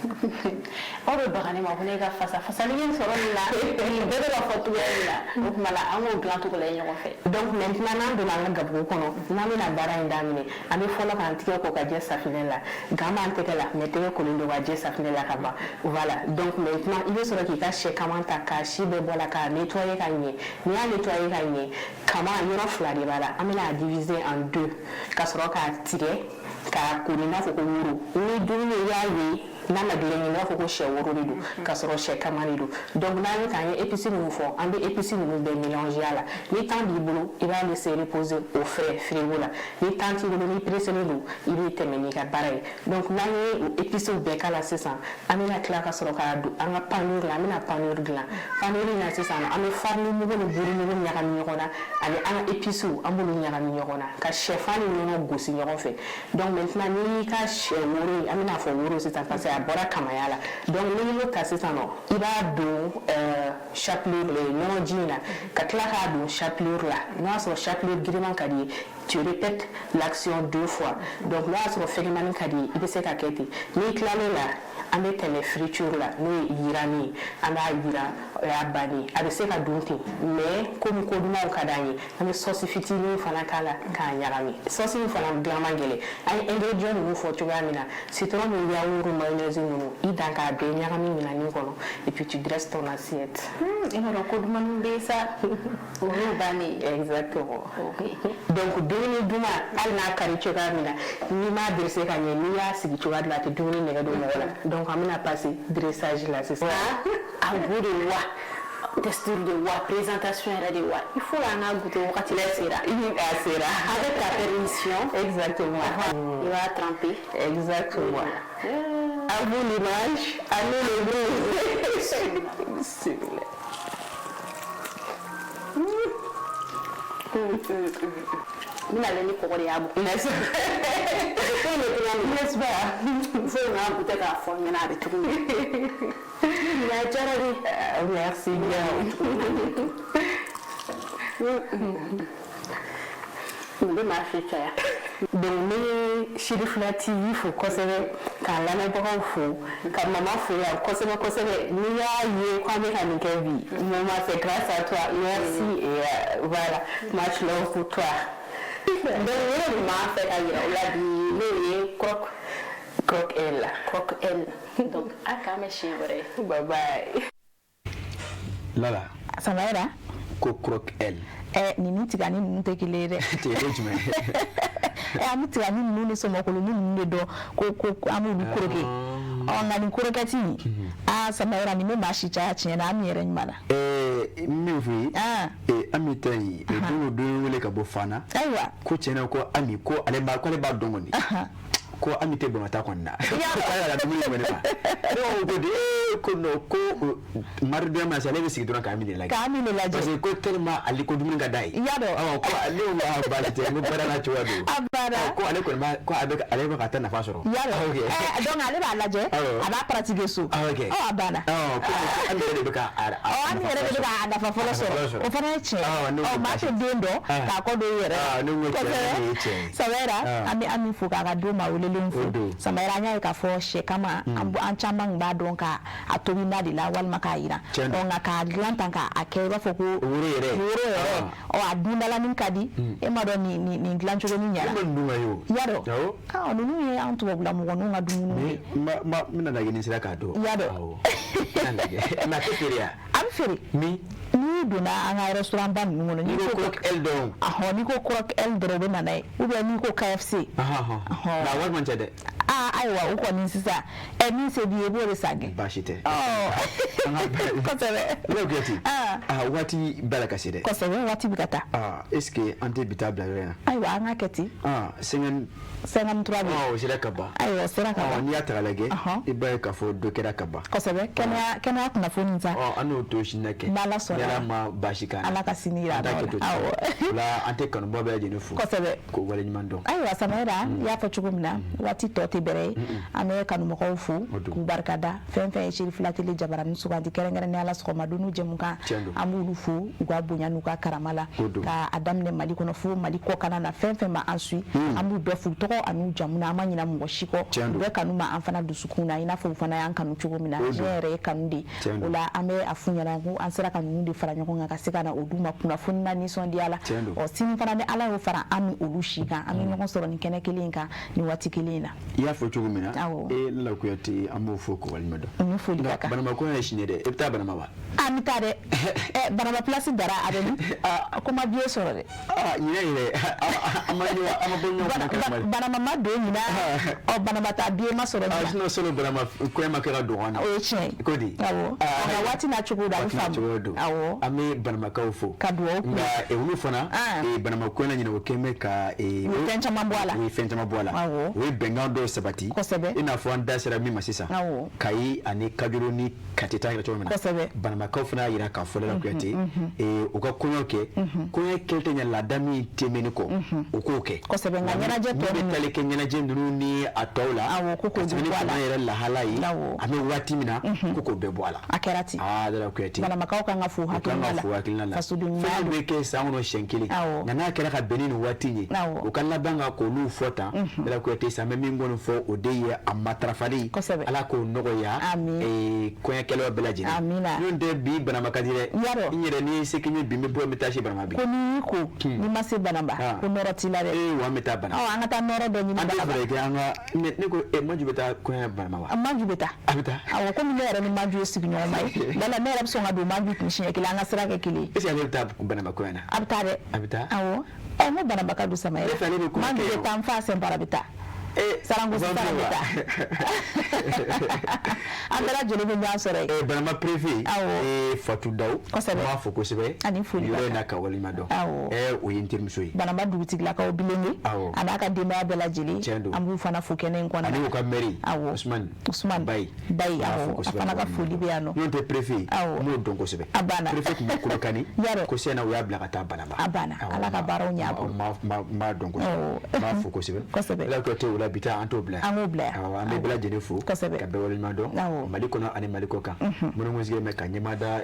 Aw bɛ baga ne ma ko ne ka fasa fasali in sɔrɔ nin na, nin bɛɛ bɛ ka fɔ cogoya min na, o tuma la an k'o dilan cogo la ɲɔgɔn fɛ. Donc maintenant, n'an donna an ka gabugu kɔnɔ, n'an bɛna baara in daminɛ, an bɛ fɔlɔ k'an tigɛ ko ka jɛ safinɛ la. Gant b'an tɛgɛ la, mais tɛgɛ kolen don ka jɛ safinɛ la ka ban. Voilà, donc maintenant, i bɛ sɔrɔ k'i ka sɛ kaman ta k'a si bɛɛ bɔ a la, k'a nettoyer ka ɲɛ. N'i y'a nettoyer ka ɲɛ, kama yɔrɔ fila de b'a la, an bɛna a diviser en deux, ka sɔrɔ k'a tigɛ k'a ko i n'a fɔ ko woro. Ni dumuni i y'a ye n'a ma dilan, i b'a fɔ ko sɛ woro de don, k'a sɔrɔ sɛ kama de don. Donc n'an ye k'an ye épices minnu fɔ, an bɛ épices ninnu bɛɛ mélanger a la. Ni temps b'i bolo, i b'a laisser reposer au frais frigo la. Ni temps t'i bolo, ni pressé don, i bɛ tɛmɛ n'i ka baara ye. Donc n'an ye o épices bɛɛ k'a la sisan, an bɛna tila ka sɔrɔ k'a don an ka panure la. An bɛna panure dilan. Panure in na sisan, an bɛ farini mugu ni buru mugu ɲagami ɲɔgɔn na, ani an ka épices, an b'olu ɲagami ɲɔgɔn na, ka sɛfan ni nɔnɔ gosi ɲɔgɔn fɛ. Donc maintenant, n'i y'i ka sɛ woro ye, an bɛna fɔ woro sisan parce que a bɔra kamaya la. Donc n'i y'o ta sisan nɔ, i b'a don chapelure nɔnɔ ji in na, ka tila k'a don chapelure la. N'o y'a sɔrɔ chapelure giriman ka di ye, tu répètes l'action deux fois. Donc n'o y'a sɔrɔ fɛgɛmani ka di ye, i bɛ se ka kɛ ten. N'i tilal'o la, an bɛ tɛmɛ friture la, n'o ye yiranni ye. An b'a yiran, o y'a bannen. A bɛ se ka dun ten, mais komi ko dumanw ka d'an ye, an bɛ sauce fitinin fana k'a la k'a ɲagami. Sauce in fana dilan man gɛlɛn. An ye ingrédients ninnu fɔ cogoya min na, citron ni yaourt, mayonnaise ninnu, i dan k'a bɛɛ ɲagami minɛnin kɔnɔ, et puis tu dresses ton assiette. I b'a dɔn ko dumuni bɛ yen sa, o y'o bannen ye. Exactement. Donc dumuni duman, hali n'a ka di cogoya min na, n'i m'a dressé ka ɲɛ, n'i y'a sigi cogoya dɔ la, a tɛ dumuni nɛgɛ don mɔgɔ la. Donc an bɛna passer dressage la sisan. A goût de wa, texture de wa, présentation yɛrɛ de wa, il faut an ka goûter wagati la sera. A sera. Avec ta permission. Exactement. I b'a tremper. Exactement. À vous l'image, à nous le goût. Bismillah. N bɛna ni kɔgɔ de y'a bɔ. N'est-ce N'est-ce pas? Fo n k'a goûter k'a fɔ n ɲɛna a bɛ cogo min. Nin a diyara de. Merci bien. Nin bɛ maa fi caya. Donc n bɛ Sirifila TV fo kosɛbɛ, k'a lamɛnbagaw fo, ka mama fo yan kosɛbɛ kosɛbɛ. N'i y'a ye k'an bɛ ka nin kɛ bi, maman, c'est grâce à toi. Merci et voilà, much love pour toi. Donc ne tun b'a fɛ ka yira u la bi, n'o ye croque Croque-L. Croque-L. Donc a k'an bɛ siɲɛ wɛrɛ. Bye bye. Lala. Samayɛrɛ. Ko croque-L. Ɛ, nin ni tigani ninnu tɛ kelen ye dɛ. Tigɛ jumɛn? Ɛ, an bɛ tigani ninnu ni sɔmɔkoloni ninnu de dɔn ko an b'olu croquer. Ɔ, nka nin croquette in, aa Samayɛrɛ, nin bɛ maa si caya tiɲɛ na, an yɛrɛ ɲuman na. Ɛɛ, min f'i ye, Ami ta in, don o don wele ka bɔ Fana. Ayiwa. Ko tiɲɛna ko Ami ko ale b'a ko ale b'a dɔn kɔni. Ko Ami tɛ bɔnɔta kɔni na. K'ale ka dumuni kɔni ma. Ne ko ko de ko non, ko mardi don ma se, ale bɛ sigi dɔrɔn k'Ami de lajɛ. K'Ami de lajɛ. Parce que ko tellement ale ko dumuni ka d'a ye. I y'a dɔn. Ɔ, ko ale ko baasi tɛ, n ko baara n'a cogoya don. A banna. Ko ale kɔni b'a ko a bɛ ale bɛ ka taa nafa sɔrɔ. I y'a dɔn. Ɛ, donc ale b'a lajɛ. A b'a pratiquer so. Ok. Ɔ, a banna. Ɔ, ko Ami yɛrɛ de bɛ ka a Ɔ, Ami yɛrɛ de bɛ k'a nafa fɔlɔ sɔrɔ. O fana ye tiɲɛ ye. Ɔ, maa tɛ den dɔn k'a kɔ don i yɛrɛ la. Ne ko tiɲɛ, ne ye tiɲɛ ye. Samayɛrɛ, an bɛ Ami fo k'a ka don maa welelen fo. Samayɛrɛ, an y'a ye k'a fɔ sɛ kama, an caman tun b'a dɔn k'a tobi na de la walima k'a yiran. Ɔ, nka k'a dilan tan k'a kɛ i b'a fɔ ko woro yɛrɛ. Woro yɛrɛ. Ɔ, a dundalanin ka di. E m'a dɔn nin dilan cogo ni ɲɛna. E ma nin dun ka ye o. I y'a dɔn. Ɔ, ninnu ye an tubabula mɔgɔninw ka dumuni ye. N bɛna lajɛ ni sera k'a dɔn. I y'a dɔn. Awɔ. N bɛna lajɛ. Mais a tɛ feere yan. A bɛ feere. Min? N'i donna an ka restaurant ba ninnu kɔnɔ. N'i ko croque-L dɔrɔn. Ɔhɔn, n'i ko croque-L dɔrɔn, u bɛ na n'a ye. Ou bien n'i ko KFC. Nka wari man ca dɛ. Aa, ayiwa, o kɔni sisan, ɛ, min se b'i ye, i b'o de san kɛ. Baasi tɛ. Ɔ, kosɛbɛ. Ne Kuyate. Aa, waati b'a la ka se dɛ. Kosɛbɛ, waati bɛ ka taa. Aa, est ce que an tɛ bi taa bila yɔrɔ in na? Ayiwa, an ka kɛ ten. Aa, 50. 53 bɛ. Ɔ, o sera ka ban. Ayiwa, o sera ka ban. N'i y'a ta k'a lajɛ, i b'a ye k'a fɔ dɔ kɛra ka ban. Kosɛbɛ, kɛnɛya kunnafoni sa. Ɔ, an n'o to sini na kɛ. N'Ala sɔnna. Ala ma baasi k'an na. Ala ka sini jira an t'a kɛ to awɔ. O la an tɛ kanubaa bɛɛ lajɛlen fo. Kosɛbɛ. K'o waleɲuman dɔn. Ayiwa Samayira, i y'a fɔ cogo min na, waati tɔ tɛ bɛrɛ ye. An bɛ kanumɔgɔw fo k'u barikada. Fɛn fɛn ye Seri Fila Tele jabaranin sugandi kɛrɛnkɛrɛnnenya la sɔgɔma don jɛmukan, an b'olu fo u ka bonya n'u ka karama la, k'a daminɛ Mali kɔnɔ fo Mali kɔkana na, fɛn fɛn ma an suit, an b'u bɛɛ fo tɔgɔ an'u jamu na, an ma ɲinɛ mɔgɔ si kɔ. U bɛɛ kanu ma an fana dusukun na, i n'a fɔ u fana y'an kanu cogo min na. Diɲɛ yɛrɛ ye kanu de ye. O la an bɛ a f'u ɲɛna ko an sera ka ninnu de fara ɲɔgɔn kan ka se ka na o d'u ma kunnafoni na nisɔndiya la. Ɔ sini fana ni Ala y'o fara an ni olu si kan, an bɛ ɲɔgɔn sɔrɔ nin kɛnɛ kelen in kan nin waati kelen in na. I y'a fɔ cogo min na, e Lala Kuyate, an b'o fo k'o waleɲuman dɔn. Ni foli ka kan. Banama kɔɲɔ ye sini ye dɛ, e bɛ taa Banama wa? A n bɛ taa dɛ. Banama place dara a bɛ min? Ko ma billet sɔrɔ dɛ. Ɲinɛ yɛrɛ, an ma bɔ ɲɔgɔn kalama. Banama ma don ɲinɛ, ɔ Banama taa billet ma sɔrɔ ɲinɛ. Sinon solo Banama kɔɲɔ ma kɛ ka don an na. O ye tiɲɛ ye. Ko di? Awɔ. Nka waati n'a cogo don, a bɛ faamu. Awɔ. An bɛ Banamakaw fo. Ka dugawu k'u ye. Nka olu fana, Banama kɔɲɔ la ɲinɛ o kɛn bɛ ka. U ye fɛn caman bɔ a la. U ye fɛn caman bɔ a la. Awɔ. U ye bɛnkan dɔw sabati. Kosɛbɛ. I n'a fɔ an da sera min ma sisan. Awɔ. Kayi ani Kajolo ni Kati ta yɛrɛ cogo min na. Kosɛbɛ. Banamakaw fana y'a jira k'a fɔ Lala Kuyate, u ka kɔɲɔ kɛ. Kɔɲɔ kɛli tɛ ɲɛ laada min tɛmɛnen kɔ, u k'o kɛ. Kosɛbɛ, nka ɲɛnajɛ tɔ ninnu. Min bɛ tali kɛ ɲɛnajɛ ninnu ni a tɔw la. Awɔ, ko k'o bɔ a la. Ka tɛmɛ ni yɛrɛ lahala ye. Awɔ. An bɛ waati min na, ko k'o bɛɛ bɔ a la. A kɛra ten. Lala Kuyate. Banamakaw kan ka fo hakilina la. Fasoden ɲuman. Fɛn bɛ kɛ san kɔnɔ siɲɛ kelen. Awɔ. Nka n'a kɛra ka bɛn ni nin waati in ye. Awɔ. U ka laban ka k'olu fɔ tan. Lala Kuyate, san bɛ min kɔni fɔ o de ye a matarafali. Kosɛbɛ. Ala k'o nɔgɔya. Amiina. Kɔɲɔkɛlaw bɛɛ lajɛlen. Amiina. N'o tɛ bi Banama ka di dɛ. Yarɔ. N yɛrɛ ni se kɛ n ye bi, n bɛ bɔ n bɛ taa se Banama bi. Ko n'i y'i ko, n'i ma se Banama, ko nɔrɔ t'i la dɛ. Wa an bɛ taa Banama. Ɔ an ka taa nɔrɔ dɔ ɲini Banama. An tɛ fɛɛrɛ kɛ an ka ne ko Maju bɛ taa kɔɲɔ Banama wa? Maju bɛ taa. A bɛ taa. Awɔ, komi ne yɛrɛ ni Maju ye sigiɲɔgɔnma ye. Lala ne yɛrɛ bɛ sɔn ka don Maju kun siɲɛ kelen, an ka sira kɛ kelen ye. Est ce que ale bɛ taa Banama kɔɲɔ na? A bɛ taa dɛ. A bɛ taa. Awɔ. N ko Banama ka don Samayɛrɛ. Ne fɛ ale bɛ kɔɲɔ kɛ. Maju bɛ taa, n fa Sɛnpara bɛ taa. Sarangosi fana bɛ taa. An bɛɛ lajɛlen bɛ ɲɔgɔn sɔrɔ yen. Banama préfet. Awɔ. Fatou Daw. Kosɛbɛ. N b'a fo kosɛbɛ. Ani foli ka kan. Yɔrɔ in na ka waleɲuman dɔn. Awɔ. O ye n terimuso ye. Banama dugutigilakaw Bilenge. Awɔ. A n'a ka denbaya bɛɛ lajɛlen. Tiɲɛ don. An b'u fana fo kɛnɛ in kɔnɔna na. Ani u ka maire. Awɔ. Ousmane. Ousmane Bayi. Bayi, awɔ. A fana ka foli bɛ yan nɔ. N'o tɛ préfet. Awɔ. N b'o dɔn kosɛbɛ. A banna. Préfet tun bɛ Kolokani. Yarɔ. Ko sɛnɛ u y'a bila ka taa Banama. A banna. Ala ka baaraw ɲɛ a bolo. N b'a dɔn kosɛbɛ. N b'a fo kosɛbɛ. Kosɛbɛ. Ala ko tɛ o la bi taa an t'o bila. An k'o bila yan. Awɔ, an bɛ bɛɛ lajɛlen fo. Kosɛbɛ. Ka bɛɛ waleɲuman dɔn. Awɔ. Mali kɔnɔ ani Mali kɔ kan. Minnu kun sigilen bɛ ka ɲɛmaa da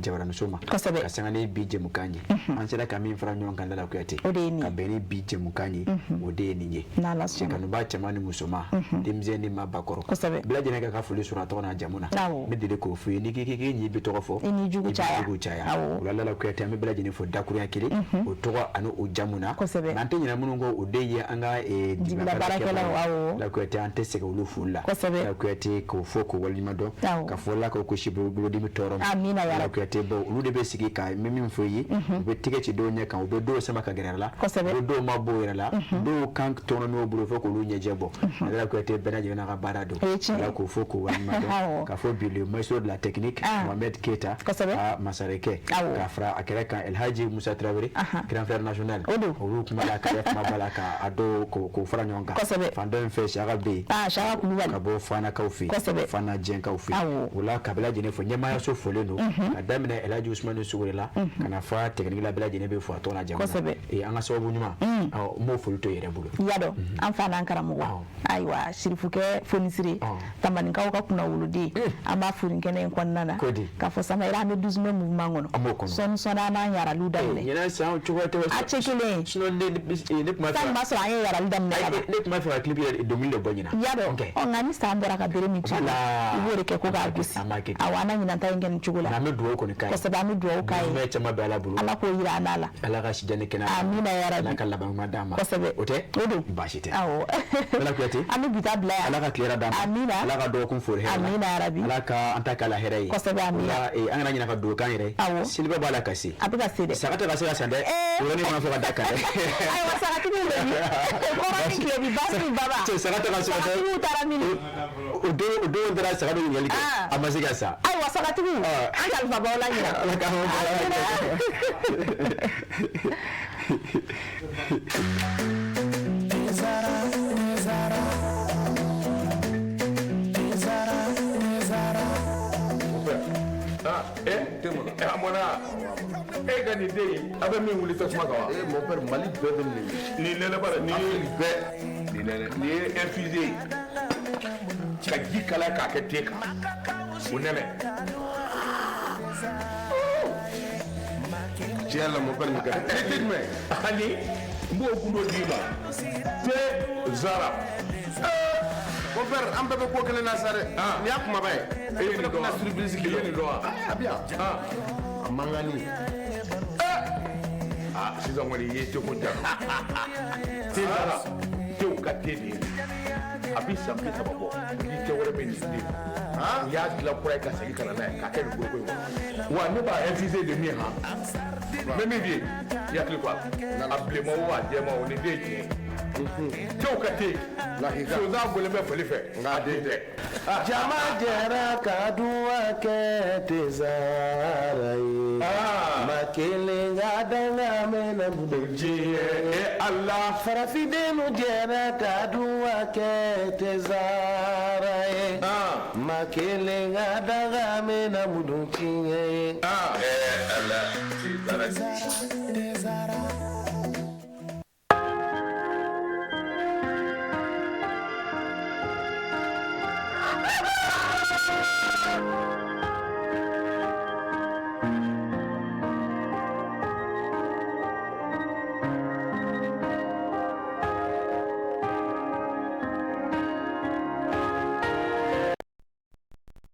jabaraninso ma. Kosɛbɛ. Ka sanga ni bi jɛmukan ye. An sera ka min fara ɲɔgɔn kan Lala Kuyate. O de ye nin ye. Ka bɛn ni bi jɛmukan ye. O de ye nin ye. N'Ala sɔnna. Cɛkanuba cɛman ni musoman. Denmisɛn ni maabakɔrɔ. Kosɛbɛ. Bɛɛ lajɛlen ka foli sɔrɔ a tɔgɔ n'a jamu na. Awɔ. N bɛ deli k'o f'i ye n'i k'i k'i ɲi bɛ tɔgɔ fɔ. I n'i jugu caya. I b'i jugu caya. Awɔ. O la Lala Kuyate, an bɛ bɛɛ lajɛlen fo dakurunya kelen. O tɔgɔ ani o jamu na. Kosɛbɛ. Nka an tɛ ɲinɛ minnu kɔ, o de ye an ka dibila baarakɛlaw. Awɔ. Lala Kuyate, an tɛ sɛgɛn olu foli la. Kosɛbɛ. Lala Kuyate, k'o fɔ k'o waleɲuman dɔn. Awɔ. Ka fɔ la k'o ko si bolodimi tɔɔrɔ ma. Amina ya Lala Rabi. Kuyate, bawo olu de bɛ sigi ka n bɛ min fɔ i ye. U bɛ tɛgɛ ci dɔw ɲɛ kan, u bɛ dɔw sama ka gɛrɛ la. Kosɛbɛ. U bɛ dɔw ma bɔ u yɛrɛ la. Dɔw kan tɔnɔ n'o bolo fo k'olu ɲɛjɛ bɔ. Lala Kuyate, bɛɛ lajɛlen n'a ka baara don. O ye tiɲɛ ye. Ala k'o fɔ k'o waleɲuman dɔn. Awɔ. Ka fɔ bi le maestro de la technique. Mohamed Keita. Kosɛbɛ. A Masarɛkɛ. Awɔ. Ka fara a kɛrɛ kan Elhaji Musa Traoré. Grand frère national. O don. Olu kuma la kɛrɛ kuma b'a la ka a dɔw k'o fara ɲɔgɔn kan. Kosɛbɛ. Fan dɔ in fɛ Saka bɛ yen. Saka Kulubali. Ka bɔ Fanakaw fɛ yen. Kosɛbɛ. Fana Jɛnkaw fɛ yen. Awɔ. O la ka bɛɛ lajɛlen fo, ɲɛmaayaso folen don. Ka daminɛ Elhaji Usumani Sugure la. Ka na fɔ technique la bɛɛ lajɛlen bɛ fo a tɔgɔ n'a jamu na. Kosɛbɛ. An ka sababu ɲuman. Awɔ, n b'o foli to i yɛrɛ bolo. I y'a dɔn, an fa n'an karamɔgɔ. Ayiwa, Sirifukɛ Fonisire. Tamaninkaw ka kunnawoloden. An b'a fo nin kɛnɛ in kɔnɔna na. Ko di? K'a fɔ Samayɛrɛ, an bɛ 12 mai mouvement kɔnɔ. An b'o kɔnɔ. Sɔɔni sɔɔni an b'an yaraliw daminɛ. Ɲinɛ san cogoya tɛ. A tɛ kelen ye. Sinon ne tun b'a fɛ. San b'a sɔrɔ an ye yarali daminɛ ka ban. Ne tun b'a fɛ ka clip yɛrɛ dɔnkili de bɔ ɲina. I y'a dɔn. Ɔ nka ni san bɔra ka bere min to i la, i b'o de kɛ ko k'a gosi. Awɔ, an na ɲinan ta in kɛ nin cogo la. An bɛ dugawu kɔni k'a ye. Kosɛbɛ, an bɛ dugawu k'a ye. Mɛ caman bɛ Ala bolo. Ala k'o jira an n'a la. Ala ka si jan ni kɛnɛya. Amina ya Rabi. Ala ka laban ɲuman d'an ma. Kosɛbɛ. O tɛ? O don. Baasi tɛ. Awɔ. Ala Kuyate. An bɛ bi ta bila yan. Ala ka tile hɛrɛ d'an ma. Amina. Ala ka dɔgɔkun fori hɛrɛ la. Amina ya Rabi. Ala ka an ta k'a la hɛrɛ ye. Kosɛbɛ, amina. O la, an kana ɲinɛ ka dugawu k'an yɛrɛ ye. Awɔ. Seliba b'a la ka se. A bɛ ka se dɛ. Saga tɛ ka se ka san dɛ. O yɔrɔnin fana fɔ ka da kan dɛ. Ayiwa, sagatigiw bɛ min? Kɔrɔ ni tilebi, basi ni baba. Cɛ, saga tɛ ka se ka san. Sagatigiw taara min? O don taara saga dɔ ɲininkali kɛ. A ma se ka sa. Ayiwa, sagatigiw, an kalifa b'aw la ɲinɛ. Ala k'an Ah, eh, a mɔna. ka nin den in a bɛ min wuli tasuma kan wa. Eh mon père, Mali bɛɛ bɛ nin nin nɛnɛ bara nin ye bɛɛ nin nɛnɛ nin ye infusé ye ka ji kalaya k'a kɛ te kan o nɛnɛ. Tiɲɛ la mon père nin ka di. E te jumɛn? Ani n b'o gundo d'i ma te zara. Mon père, an bɛɛ bɛ ko kelen na sa dɛ. Nin y'a kumaba ye. E ye nin dɔn wa? Surprise I ye nin dɔn wa? A bɛ yan. A mankanni. Aa sisan kɔni i ye teko ja. Te zara tew ka te de ye. A bɛ san 30 bɔ ni te wɛrɛ bɛ nin den. U y'a dilan kura ye ka segin ka na n'a ye k'a kɛ nin foroko in kɔnɔ. Wa ne b'a infuser de min han. N bɛ min f'i ye i hakili to a la. A bilenman o a jɛman o nin den ye tiɲɛ ye. Tew ka te. Sonsan bɔlen bɛ fali fɛ nka a den tɛ. Jama jɛra ka duwa kɛ Tezara ye. Ma kelen ka danga mɛnna diɲɛ. Ala. Farafindenw jɛra ka duwa kɛ Tezara ye. Ma kelen ka danga mɛnna diɲɛ ye. Ala Tezara. Thank you.